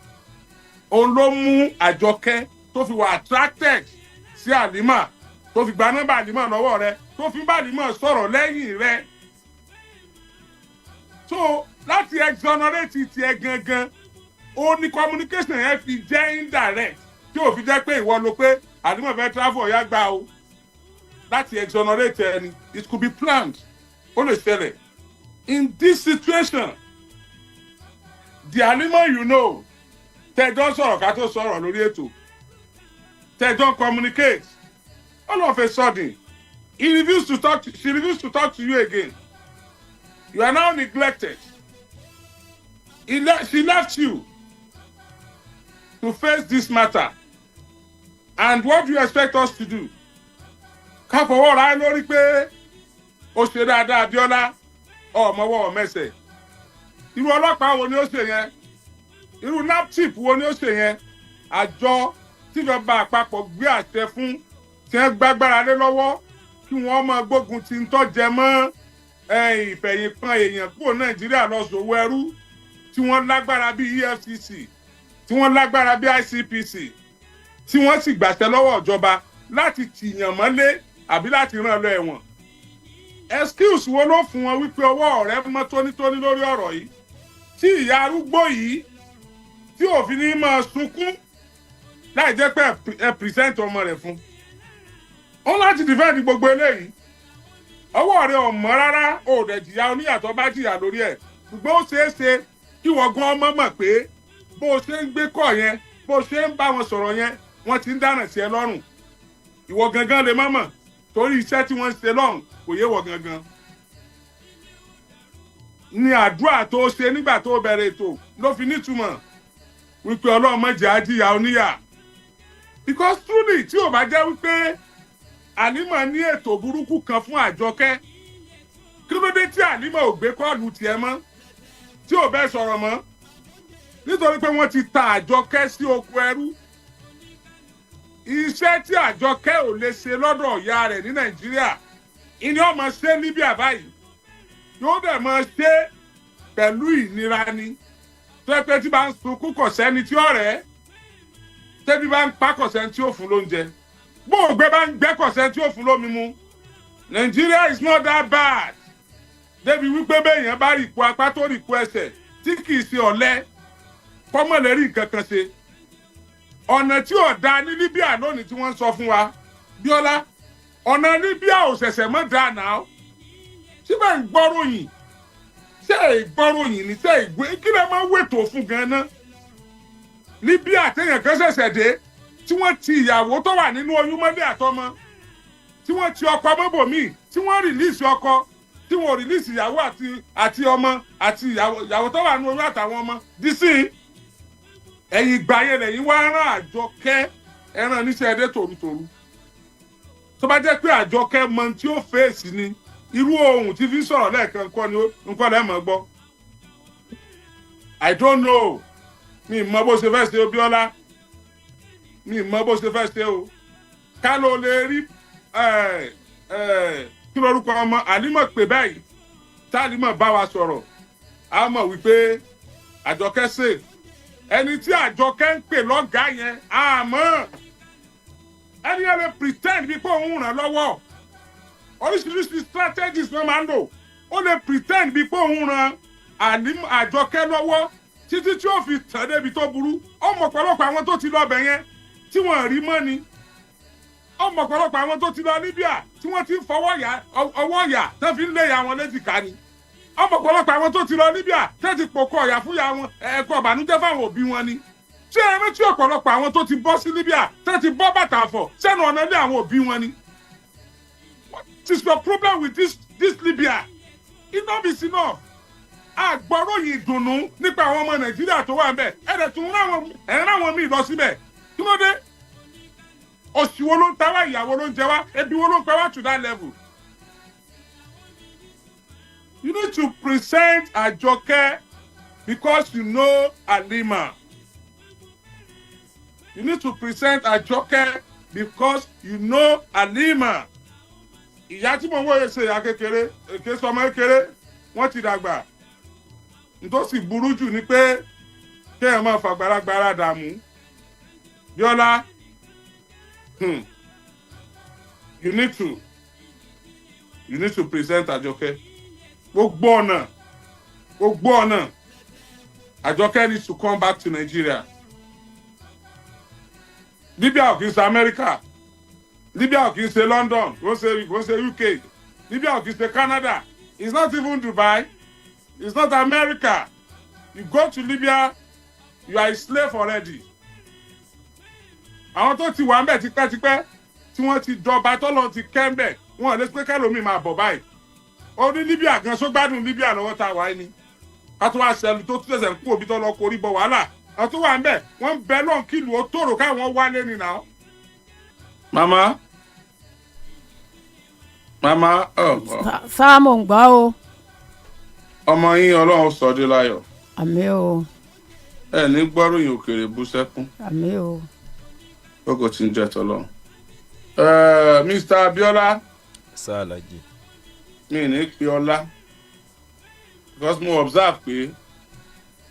Speaker 5: Òun ló mú Àjọkẹ́ tó fi wà attracted sí Àlímà, tó fi gba nọ́mbà Àlímà lọ́wọ́ rẹ, tó fi bá Àlímà sọ̀rọ̀ lẹ́yìn rẹ. So láti exonerate tiẹ̀ gangan, ó ní communication yẹn fi jẹ́ indirect, tí ò fi jẹ́ pé ìwọ ló pé Àlímà fẹ́ travel, ọ̀yá gbà o. Láti exonerate ẹni, it could be planned, ó lè ṣẹlẹ̀. In this situation, the Àlímà you know, tẹjọ́ sọ̀rọ̀ ká tó sọ̀rọ̀ lórí ètò, tẹjọ́ communicate, all of a sudden he refused to talk to, she refused to talk to you again. You are now neglected. She left you to face this matter, and what do you expect us to do? Ká fọwọ́ ra ẹ lórí pé ó ṣe dáadáa, Abíọ́lá ọmọwọ́ ọmẹsẹ̀? Irú ọlọ́pàá wo ni ó ṣe yẹn? Irú NAPTIP wo ni ó ṣe yẹn? Àjọ tíjọba àpapọ̀ gbé àṣẹ fún, tí wọ́n gbágbára lé lọ́wọ́ kí wọ́n máa gbógun ti ń tọ́jẹ mọ́ ìfẹ̀yìnpọn èèyàn kúrò Nàìjíríà lọ sòwò ẹrú, tí wọ́n lágbára bíi EFCC, tí wọ́n lágbára bíi ICPC, tí wọ́n sì gbàṣẹ lọ́wọ́ ìjọba láti tìyàn mọ́lé àbí láti rán lọ ẹ̀wọ̀n, excuse wo ló fún wọn wípé ọwọ́ rẹ mọ́ tónítóní lórí ọ̀rọ̀ yìí, tí ìyá arúgbó yìí tí òfin ní máa sunkún láì jẹ́ pé ẹ present ọmọ rẹ̀ fún ó láti defend gbogbo eléyìí? Ọwọ́ rẹ ò mọ́ rárá, ò dẹ̀ jìyà oníyàtọ̀ bá jìyà lórí ẹ̀, ṣùgbọ́n ó ṣeé ṣe kí wọ́n gan ọmọ mọ̀ pé bó o ṣe ń gbé kọ̀ yẹn, bó o ṣe ń bá wọn sọ̀rọ̀ yẹn, wọ́n ti ń dáná sí ẹ lọ́rùn. Ìwọ gangan lè má mọ̀, torí iṣẹ́ tí wọ́n ń ṣe lọ́rùn kò yé wọ gangan. Ní àdúrà tó ṣe nígbà tó bẹ̀rẹ̀ ètò ló fi nítumọ̀ wípé Ọlọ́run má jẹ́ á jìyà oníyà, because truly, tí ò bá jẹ́ wípé Àlímọ̀ ní ètò burúkú kan fún Àjọkẹ́, kí ló dé tí Àlímọ̀ ò gbé call tiẹ̀ mọ́, tí ò bẹ́ẹ̀ sọ̀rọ̀ mọ́? Nítorí pé wọ́n ti ta Àjọkẹ́ sí oko ẹrú. Iṣẹ́ tí Àjọkẹ́ ò lè ṣe lọ́dọ̀ ìyá rẹ̀ ní Nàìjíríà ìní ọmọ ṣe Libya báyìí, yóò dẹ̀ máa ṣe pẹ̀lú ìnira ni, tó yẹ pé tí bá ń sunkún, kò sẹ́ni tí ó rẹ̀, tẹ́bí bá ń pa, kò sẹ́ni tí ó fún lóúnjẹ, bóògbé bá ń gbẹ́, kò sẹ́ni tí ó fún lómi mu. Nigeria is not that bad débi wípé béèyàn bá rí ipò apá tó rí ipò ẹsẹ̀ tí kì í ṣe ọ̀lẹ, kọ́mọ̀ lè rí nǹkan kan ṣe. Ọ̀nà tí ò dáa ní Libya lónìí tí wọ́n ń sọ fún wa, Bíọ́lá, ọ̀nà Libya ò ṣẹ̀ṣẹ̀ mọ́ dáa náà. Síbẹ̀ ń gbọ́ròyìn, ṣé ìgbọ́ròyìn ní ṣé ìgbé kí lè máa wètò fún gan-an? Libya téèyàn kan ṣẹ̀ṣẹ̀ dé, tí wọ́n ti ìyàwó tó wà nínú oyún mọ́lẹ̀ àtọmọ, tí wọ́n ti ọkọ mọ́bòmíì, tí wọ́n release ọkọ, tí wọ́n release ìyàwó àti ọmọ àti ìyàwó tó wà nínú oyún àtàwọn ọmọ dísìn. Ẹ̀yìn ìgbà yẹn lẹ́yìn wá rán Àjọkẹ́ ẹran níṣẹ́ ẹdẹ tòrutòru. Tó bá jẹ́ pé Àjọkẹ́ mọ tí ó fèsì ni, irú ohun tí fi ń sọ̀rọ̀ lẹ́ẹ̀kan kọ́ ni nǹkan lẹ́ẹ̀ mọ̀ gbọ́. I don't know, mi mọ bó ṣe fẹ́ ṣe o, Bíọ́lá, mi mọ bó ṣe fẹ́ ṣe o. Ká ló lè rí kí lórúkọ ọmọ Àlímọ̀ pé báyìí, tá Àlímọ̀ bá wa sọ̀rọ̀, a mọ̀ wípé Àjọkẹ́ safe. Ẹni tí Àjọkẹ́ ń pè lọ́gàá yẹn, àmọ́ ẹni yẹn lè pretend bí pé òun ràn lọ́wọ́. Oríṣiríṣi strategies wọ́n máa ń lò. Ó lè pretend bí pé òun ràn Àjọkẹ́ lọ́wọ́ títí tí ó fi tàn débi tó burú. Ọmọ ọ̀pọ̀lọpọ̀ àwọn tó ti lọ bẹ̀ yẹn tí wọ́n rí mọ́ ni. Ọmọ ọ̀pọ̀lọpọ̀ àwọn tó ti lọ Libya tí wọ́n ti ń fọwọ́ yà ọwọ́ yà tó fi ń lé ya wọn léjìká ni. Ọmọ ọ̀pọ̀lọpọ̀ àwọn tó ti lọ Libya tó ti pòkọ ọ̀yà fún ya wọn, ẹ̀kọ́ ìbànújẹ́ fáwọn òbí wọn ni. Ṣé ẹ rántí ọ̀pọ̀lọpọ̀ àwọn tó ti bọ́ sí Libya tó ti bọ́ bàtà àfọ̀ sẹ́nu ọ̀nà ilé àwọn òbí wọn ni? What is your problem with this Libya? Enough is enough. Àgbọ̀ròyìn ìdùnnú nípa àwọn ọmọ Nàìjíríà tó wà ń bẹ̀, ẹ̀rẹ̀ tún ẹ̀ ráwọn míì lọ síbẹ̀. Kí ló dé? Òṣì wo ló ń ta wá? Ìyàwó ló ń jẹ wá? Ebi wo ló ń pa wá to that level? You need to present Àjọkẹ́ because you know Alima. You need to present Àjọkẹ́ because you know Alima. Ìyá tí mo ń wòye ṣe ìyá kékeré, èké sọmọ kékeré, wọ́n ti dàgbà. Nítòsí burú jù ni pé kéèyàn máa fàgbàlagbàrà dààmú. Bíọ́lá, you need to present Àjọkẹ́. Gbogbo ọ̀nà, gbogbo ọ̀nà, Àjọkẹ́ needs to come back to Nigeria. Libya ò kì í ṣe America, Libya ò kì í ṣe London, kò ń ṣe UK, Libya ò kì í ṣe Canada, it's not even Dubai, it's not America. You go to Libya, you are a slave already. Àwọn tó ti wà ń bẹ̀ tipẹ́tipẹ́, tí wọ́n ti dọba, tọ́lọ́ ti kẹ́ ń bẹ̀, wọn ò lè pé kẹ́lòmíì máa bọ̀ báyìí. Ó ní Libya gan, só gbádùn Libya lọ́wọ́ tá a wáyé ni? Ká tó wá ṣẹlú tó tún ṣẹ̀ṣẹ̀ ń kú òbí tó lọ korí bọ wàhálà. Àwọn tó wà ń bẹ̀, wọ́n ń bẹ lọ́n kìlú ó tòrò káwọn wálé ni nà. Màmá, màmá ọ.
Speaker 2: Sáà, mò ń gbọ́ o.
Speaker 5: Ọmọ yín, Ọlọ́run sọ dé láyọ̀.
Speaker 2: Àmín o.
Speaker 5: Ẹ ní gbọ́ròyìn òkèèrè bú sẹ́kún.
Speaker 2: Àmín o.
Speaker 5: Kókò tí ń jẹ́ tọ́lọ́run. Mr. Abiola.
Speaker 3: Sá, Alhaji.
Speaker 5: Mi ní pe ọlá because mo observe pé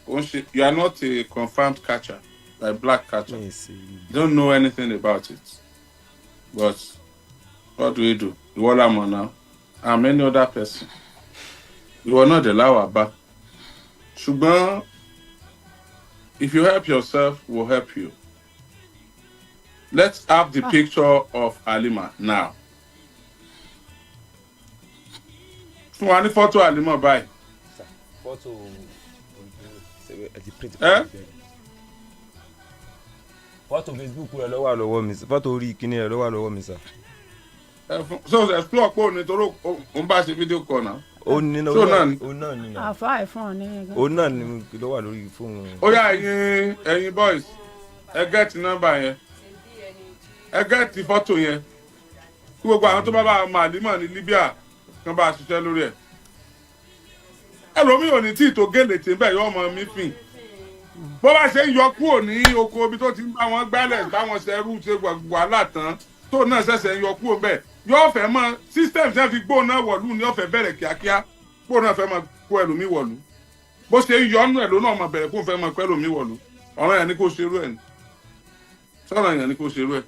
Speaker 5: kò ń ṣe, you are not a confirmed catcher, like black catcher.
Speaker 3: Mi ì sí.
Speaker 5: You don't know anything about it, but what do we do? Ìwọ la mọ̀ now and many other person. Ìwọ náà dẹ̀ láwàá bá, ṣùgbọ́n if you help yourself, we'll help you. Let's have the picture of Halima now. Fún wa ní fọ́tò Halima báyìí.
Speaker 3: Fọ́tò ẹ ti print.
Speaker 5: Eh?
Speaker 3: Fọ́tò Facebook rẹ̀ ló wà lọ́wọ́ mi, fọ́tò orí kíní rẹ̀ ló wà lọ́wọ́ mi sà.
Speaker 5: Ẹ fún so explore pé òun nítorí òun bá ṣe fídíò call náà.
Speaker 3: Ó ní.
Speaker 5: So náà ni.
Speaker 3: Ó náà ní náà.
Speaker 2: Àfa ẹ̀ fún ọ ní.
Speaker 3: Ó náà ní ló wà lórí fóònù.
Speaker 5: Ó yá, ẹ̀yin boys, ẹ get nọ́mbà yẹn, ẹ get fọ́tò yẹn, kí gbogbo àwọn tó bá bá mọ Àlímọ̀ ní Libya kan bá a ṣiṣẹ́ lórí ẹ̀. Ẹlòmíì ò ní tí ì tó gèlè tí ń bẹ̀ yọ ọmọ mi fìn. Bó bá ṣe ń yọ kúrò ní oko ibi tó ti ń bá wọn gbálẹ̀, bá wọn ṣẹrú, ṣe wàhálà tán, tó náà ṣẹ̀ṣẹ̀ ń yọ kúrò bẹ́ẹ̀, yóò fẹ́ mọ system ṣe fi gbóná wọ̀lú ni, yóò fẹ́ bẹ̀rẹ̀ kíákíá, gbóná fẹ́ mọ kó ẹlòmíì wọ̀lú. Bó ṣe ń yọ ọ́nù ẹ̀ ló náà mọ bẹ̀rẹ̀ kó fẹ́ mọ kó ẹlòmíì wọ̀lú. Ọ̀rọ̀ yẹn ni kó ṣerú ẹ̀ ni, sọ̀rọ̀ yẹn ni kó ṣerú ẹ̀.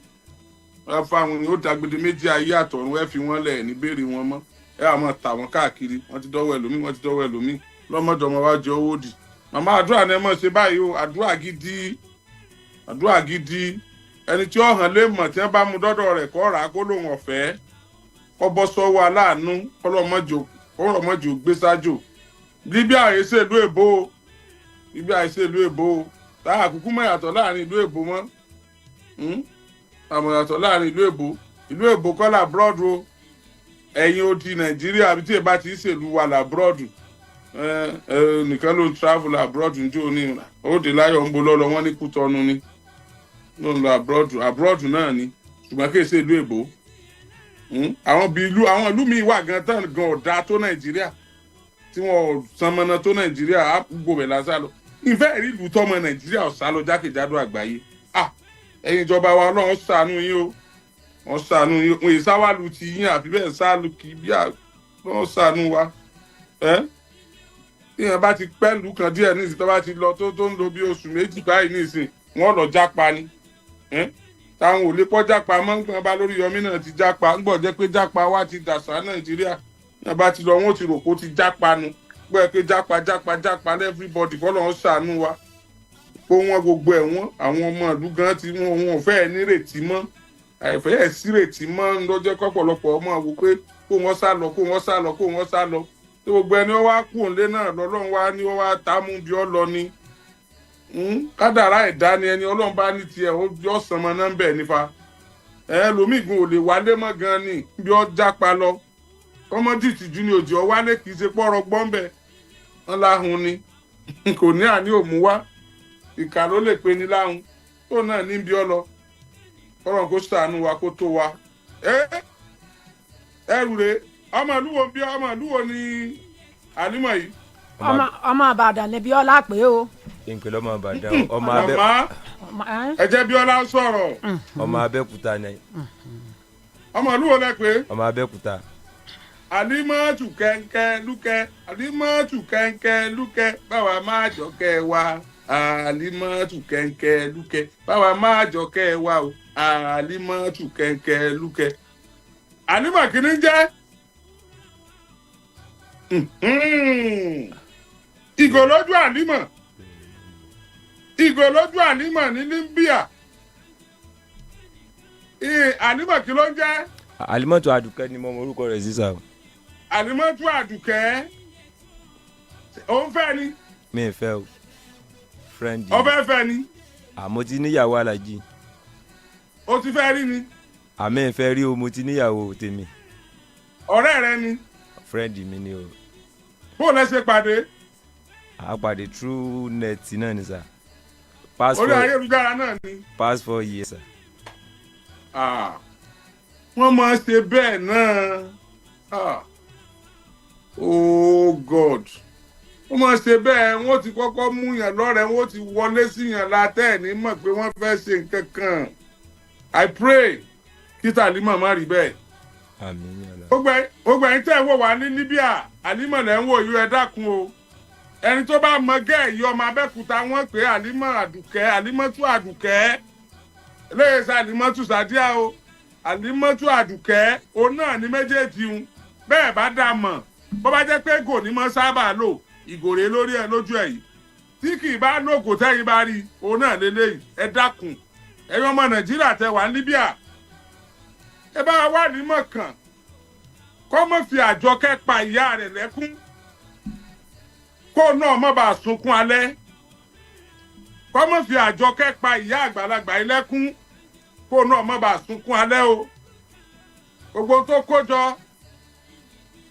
Speaker 5: Ẹ fa àwọn yóò dàgbede méjì ayé àtọ̀run, ẹ fi wọ́n lẹ̀, ní béèrè wọn mọ́, ẹ àmọ́ tà wọ́n káàkiri. Wọ́n ti dọ́wọ́ ẹlòmíì, wọ́n ti dọ́wọ́ ẹlòmíì, lọ́mọdọ̀mọ wá jẹ owó dì. Màmá, àdúrà ni ẹ mọ̀ ṣe báyìí o, àdúrà gidi, àdúrà gidi. Ẹni tí ó hàn lè mọ̀, tí wọ́n bá mú dọ́dọ̀ rẹ̀, kọ́ rà á, kó lóun ọ̀fẹ́, kọ́ bọ́ sọ́wọ́ aláàánú, kọ́lọ́mọ́jò gbé sájò. Libya àìsè ìlú èbó o, Libya àìsè ìlú èbó o. Táà kúkú mọ̀ yàtọ̀ láàrin ìlú èbó mọ́, àmọ̀ yàtọ̀ láàrin ìlú èbó. Ìlú èbó kọ́ l'abroad o, ẹ̀yin odi Nàìjíríà àbí tí èbá ti ń ṣèlú wa l'abroad. Nìkan ló ń travel abroad njó ní ó dé láyọ̀, ń bo lọ́lọ́ wọ́n ní Kútọ́nù ni ló ń lọ abroad. Abroad náà ni, ṣùgbọ́n kì í ṣe ìlú èbó. Àwọn bíi ìlú, àwọn ìlú míì wà gan tán gan ọ̀dà tó Nàìjíríà, tí wọn ò sanmọ́nà tó Nàìjíríà, á gbogbo ẹ̀ lásán lọ. Ìfẹ́ rí ìlú tọmọ Nàìjíríà ọ̀sá lọ jákèjádò àgbáyé. Ah, ẹ̀yin ìjọba wa, Ọlọ́run ṣàánú yín o, wọ́n ṣàánú yín. Wọ́n yìí sáwàlù ti yín àfi bẹ́ẹ̀ sáàlù kì í bí wọ́n ṣàánú wa. Ẹ́ tíyẹn bá ti pẹ́ lù kan díẹ̀ nísìn, tó bá ti lọ tó ń lo bí oṣù 2 báyìí nísìn, wọ́n lọ jápa ni. Táwọn ò lè pọ́ jápa mọ́ nǹkan bá lórí yọmí náà ti jápa. Ń gbọ́ jẹ́ pé jápa wá ti dàsá Nàìjíríà. Yẹn bá ti lọ, wọ́n ti rò kó ti jápa nu, gbọ́ ẹ pé jápa, jápa, jápa everybody. Kọ́ lọ́n ṣàánú wa, kó wọ́n gbogbo ẹ̀ wọ́n. Àwọn ọmọ ìlú gan ti wọn ò fẹ́ nírètí mọ́, àìfẹ́ ẹ̀ sírètí mọ́ lọ́jọ́ kọ́pọ̀lọpọ̀ ọmọ wò pé kó wọ́n sá lọ, kó wọ́n sá lọ, kó wọ́n sá lọ. Tí gbogbo ẹni wọ́n wá kú òǹlé náà lọ́lọ́run wá ní wọ́n wá tá mú bí ọ lọ ni. Kádàrá ẹ̀dá ni. Ẹni Ọlọ́run bá ní tiẹ̀, ó yọ sànmọ́ náà ń bẹ̀ nífa ẹ lómìgùn ò lè wálé mọ́ gan ni bí ọ jápa lọ. Kọ́mọ́dì tìjú ni òjò wálé, kì í ṣe pọ́rọ̀ gbọ́nbẹ̀ wọn láhùn ni, kò ní àní òmù wá. Ìkà ló lè pe ní láhùn tó náà ní bí ọ lọ. Kọ́rọ̀ kó ṣàánú wa, kó tó wa. Ẹrù rè, ọmọ ìlú wo bí, ọmọ ìlú wo ni Àlímọ̀ yìí?
Speaker 2: Ọmọ Ìbàdàn ni Bíọ́lá pé o.
Speaker 3: Ìpè lọ́mọ Ìbàdàn, ọmọ abẹ́
Speaker 5: Màmá, ẹ jẹ́ Bíọ́lá sọ̀rọ̀.
Speaker 3: Ọmọ Abẹ́òkúta ni.
Speaker 5: Ọmọ ìlú wo lẹ pé?
Speaker 3: Ọmọ Abẹ́òkúta.
Speaker 5: Àlímọ́tù kẹ́ńkẹ́ lúkẹ́, Àlímọ́tù kẹ́ńkẹ́ lúkẹ́, báwa máa jọ kẹ́ wa. Àlímọ́tù kẹ́ńkẹ́ lúkẹ́, báwa máa jọ kẹ́ wa o. Àlímọ́tù kẹ́ńkẹ́ lúkẹ́. Àlímọ̀ kìíní jẹ́ ìgò lójú àlímọ̀, ìgò lójú àlímọ̀ ní Libya. Àlímọ̀ kí ló ń jẹ́?
Speaker 3: Àlímọ́tù Àdùkẹ́ ni mo mọ orúkọ rẹ̀ sísà o.
Speaker 5: Àlímọ́tù Àdùkẹ́, òun fẹ́ ni?
Speaker 3: Mi ì fẹ́ o, friend.
Speaker 5: Ọbẹ̀ fẹ́ ni?
Speaker 3: Àmọ́ ti níyàwó, alájí.
Speaker 5: O ti fẹ́ rí ni?
Speaker 3: Àmì ìfẹ́ rí o, mo ti níyàwó tèmi.
Speaker 5: Ọ̀rẹ́ rẹ ni?
Speaker 3: Friend mi ni o.
Speaker 5: Bó lẹ ṣe pàdé?
Speaker 3: A pàdé through net náà ni sà. Past
Speaker 5: Orí
Speaker 3: 4
Speaker 5: ayélujára náà ni?
Speaker 3: Past 4 years, sà.
Speaker 5: Ah, wọ́n máa ṣe bẹ́ẹ̀ náà. Ah. Oh God, wọ́n máa ṣe bẹ́ẹ̀. Wọ́n ti kọ́kọ́ mú yàn lọ́rẹ̀ẹ́, wọ́n ti wọlé sí yàn látẹ̀ ní mọ̀ pé wọ́n fẹ́ ṣe nǹkan kan. I pray kí tàlímọ̀ má rí bẹ́ẹ̀.
Speaker 3: Àmín yàrá.
Speaker 5: Gbogbo ẹ̀yin tẹ́ ẹ̀ ń wò wá ní Libya, Àlímọ̀ lẹ́ ń wò yí, ẹ dákun o. Ẹni tó bá mọ gẹ́ẹ̀ yìí, ọmọ Abẹ́òkúta, wọ́n pé Àlímọ̀ Àdùkẹ́, Àlímọ̀tú Àdùkẹ́, eléyìí sá Àlímọ̀tú Sàdíà o, Àlímọ̀tú Àdùkẹ́, òun náà ní méjèèjì ń bẹ́ẹ̀ bá dá mọ̀. Bó bá jẹ́ pé gò ní mọ́ sábà lò, ìgòrè lórí ẹ lójú ẹ̀ yìí, tí kì í bá lògò tẹ́yìn bá rí, òun náà lélẹ́yìí. Ẹ dákun, ẹ̀yin ọmọ Nàìjíríà tẹ wà ní Libya, ẹ bá wà nímọ̀ kàn kọ́ mọ̀ fi Àjọkẹ́ pa ìyá rẹ̀ lẹ́kún, kó náà má bàa sunkún alẹ́. Kọ́ mọ̀ fi Àjọkẹ́ pa ìyá àgbàlagbà yìí lẹ́kún, kó náà má bàa sunkún alẹ́ o. Gbogbo tó kó jọ,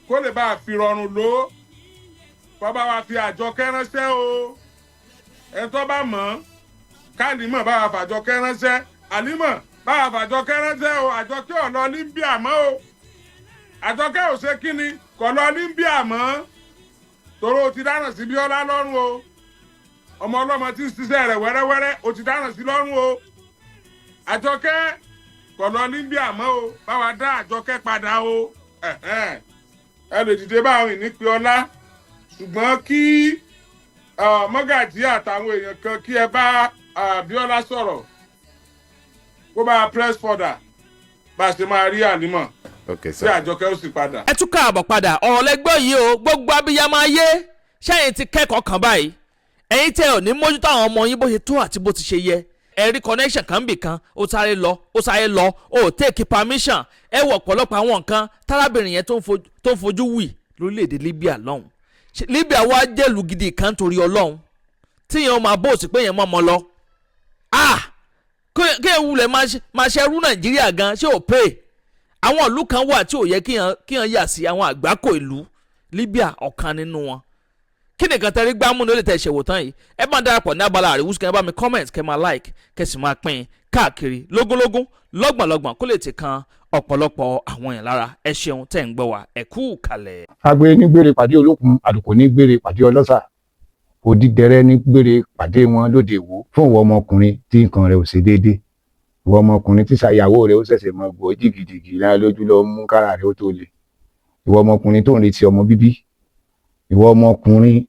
Speaker 5: kó lè bá a fi rọrùn lò ó, kó bá wa fi Àjọkẹ́ ránṣẹ́ o. Ẹ tó bá mọ̀ ọ́n, kálímọ̀ bá wa fàjọkẹ́ ránṣẹ́. Àlímọ̀ bá wa fàjọkẹ́ ránṣẹ́ o. Àjọkẹ́ ò lọ Libya mọ́ o. Àjọkẹ́ ò ṣe kíni, kò lọ Libya mọ́, torí o ti dáràn sí Bíọ́lá lọ́rùn o. Ọmọ ọlọ́mọ tí ń ṣiṣẹ́ rẹ̀ wẹ́rẹ́wẹ́rẹ́, o ti dáràn sí lọ́rùn o. Àjọkẹ́ kò lọ Libya mọ́ o. Báwa dá Àjọkẹ́ padà o. Ẹ̀hẹ́n. Ẹ lè dìde báwọn ìní pe ọlá, ṣùgbọ́n kí mọ́gàjí àtàwọn èèyàn kan kí ẹ bá Bíọ́lá sọ̀rọ̀, kó bá a press further bá a ṣe máa rí ànímọ̀
Speaker 6: Ok
Speaker 5: tí
Speaker 6: sir.
Speaker 5: Àjọkẹ́ ó sì padà.
Speaker 4: Ẹ tún káàbọ̀ padà. Ọ̀rọ̀ lẹ́gbọ́ yìí o. Gbogbo abiyamọ ayé, ṣẹ́yìn ti kẹ́kọ̀ọ́ kan báyìí? Ẹ̀yin tẹ́ ò ní mójútó àwọn ọmọ yín bó ṣe tó àti bó ti ṣe yẹ, ẹ rí connection kan bì kan, ó sáré lọ, ó sáré lọ, ó take permission. Ẹ wọ ọ̀pọ̀lọpọ̀ àwọn nǹkan tárábìnrin yẹn tó ń fojú wì lórílẹ̀‐èdè Libya lọ́hùn. Ṣé Libya wá jẹ́lu gidi kan torí Ọlọ́run tíyẹn máa bóòsì pé yẹn mọ́ ọmọ lọ? Ah, kéèyàn wulẹ̀ máa ṣe ẹrú Nàìjíríà gan, ṣé ò pay? Àwọn ìlú kan wà tí ò yẹ kíyàn yà sí, àwọn àgbákò ìlú. Libya ọ̀kan nínú wọn. Kí nìkan tẹ́rí gbámú ní ó lè tẹ̀ ṣẹ̀wò tán yìí? Ẹ bá ń darapọ̀ ní abala àríwúsù, kẹ́ ẹ bá mi comment, kẹ́ máa like, kẹ́ sì máa pín in káàkiri lógúnlógún, lọ́gbọ̀nlọ́gbọ̀n, kó lè ti kan ọ̀pọ̀lọpọ̀ àwọn èèyàn lára. Ẹ ṣeun tẹ̀ ń gbọ́ wa, ẹ kú kalẹ̀.
Speaker 8: Agbe ní gbére pàdé olókun, àlùkò ní gbére pàdé ọlọ́sà, òdìdẹrẹ́ ní gbére pàdé wọn lóde Ìwó. Fún ìwọ ọmọkùnrin tí nǹkan rẹ̀ ò ṣe déédé, ìwọ ọmọkùnrin tí ṣàyàwó rẹ̀ ó ṣẹ̀ṣẹ̀ mọ gbọ́ jìgìjìgì lára lójú lọ mú kára rẹ̀ ó tó le, ìwọ ọmọkùnrin tó ń retí ọmọ bíbí, ìwọ ọmọkùnrin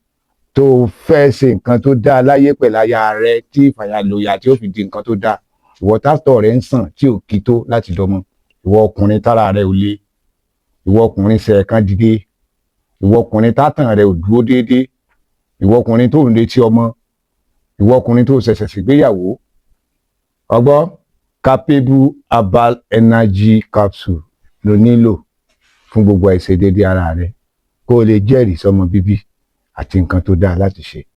Speaker 8: tó fẹ́ ṣe nǹkan tó dáa láyé pẹ̀lú aya rẹ̀ tí ìfàyàlòyà tí ó fi di nǹkan tó dáa, ìwọ tátọ̀ rẹ̀ ń sàn tí ò kí tó láti dọmọ, ìwọ ọkùnrin tára rẹ̀ ò le, ìwọ ọkùnrin ṣẹ̀ẹ̀kan dìde, ìwọ ọkùnrin tátàn rẹ̀ ò dúró déédéé, ìwọ ọkùnrin tó ń retí ọmọ, ìwọ ọkùnrin tó ṣẹ̀ṣẹ̀ ṣègbéyàwó, ọgbọ́ Capable Herbal Energy Capsule ló nílò fún gbogbo àìṣedéédéé ara rẹ, kó o lè jẹ́rìí sọmọ bíbí àti nǹkan tó dáa láti ṣe.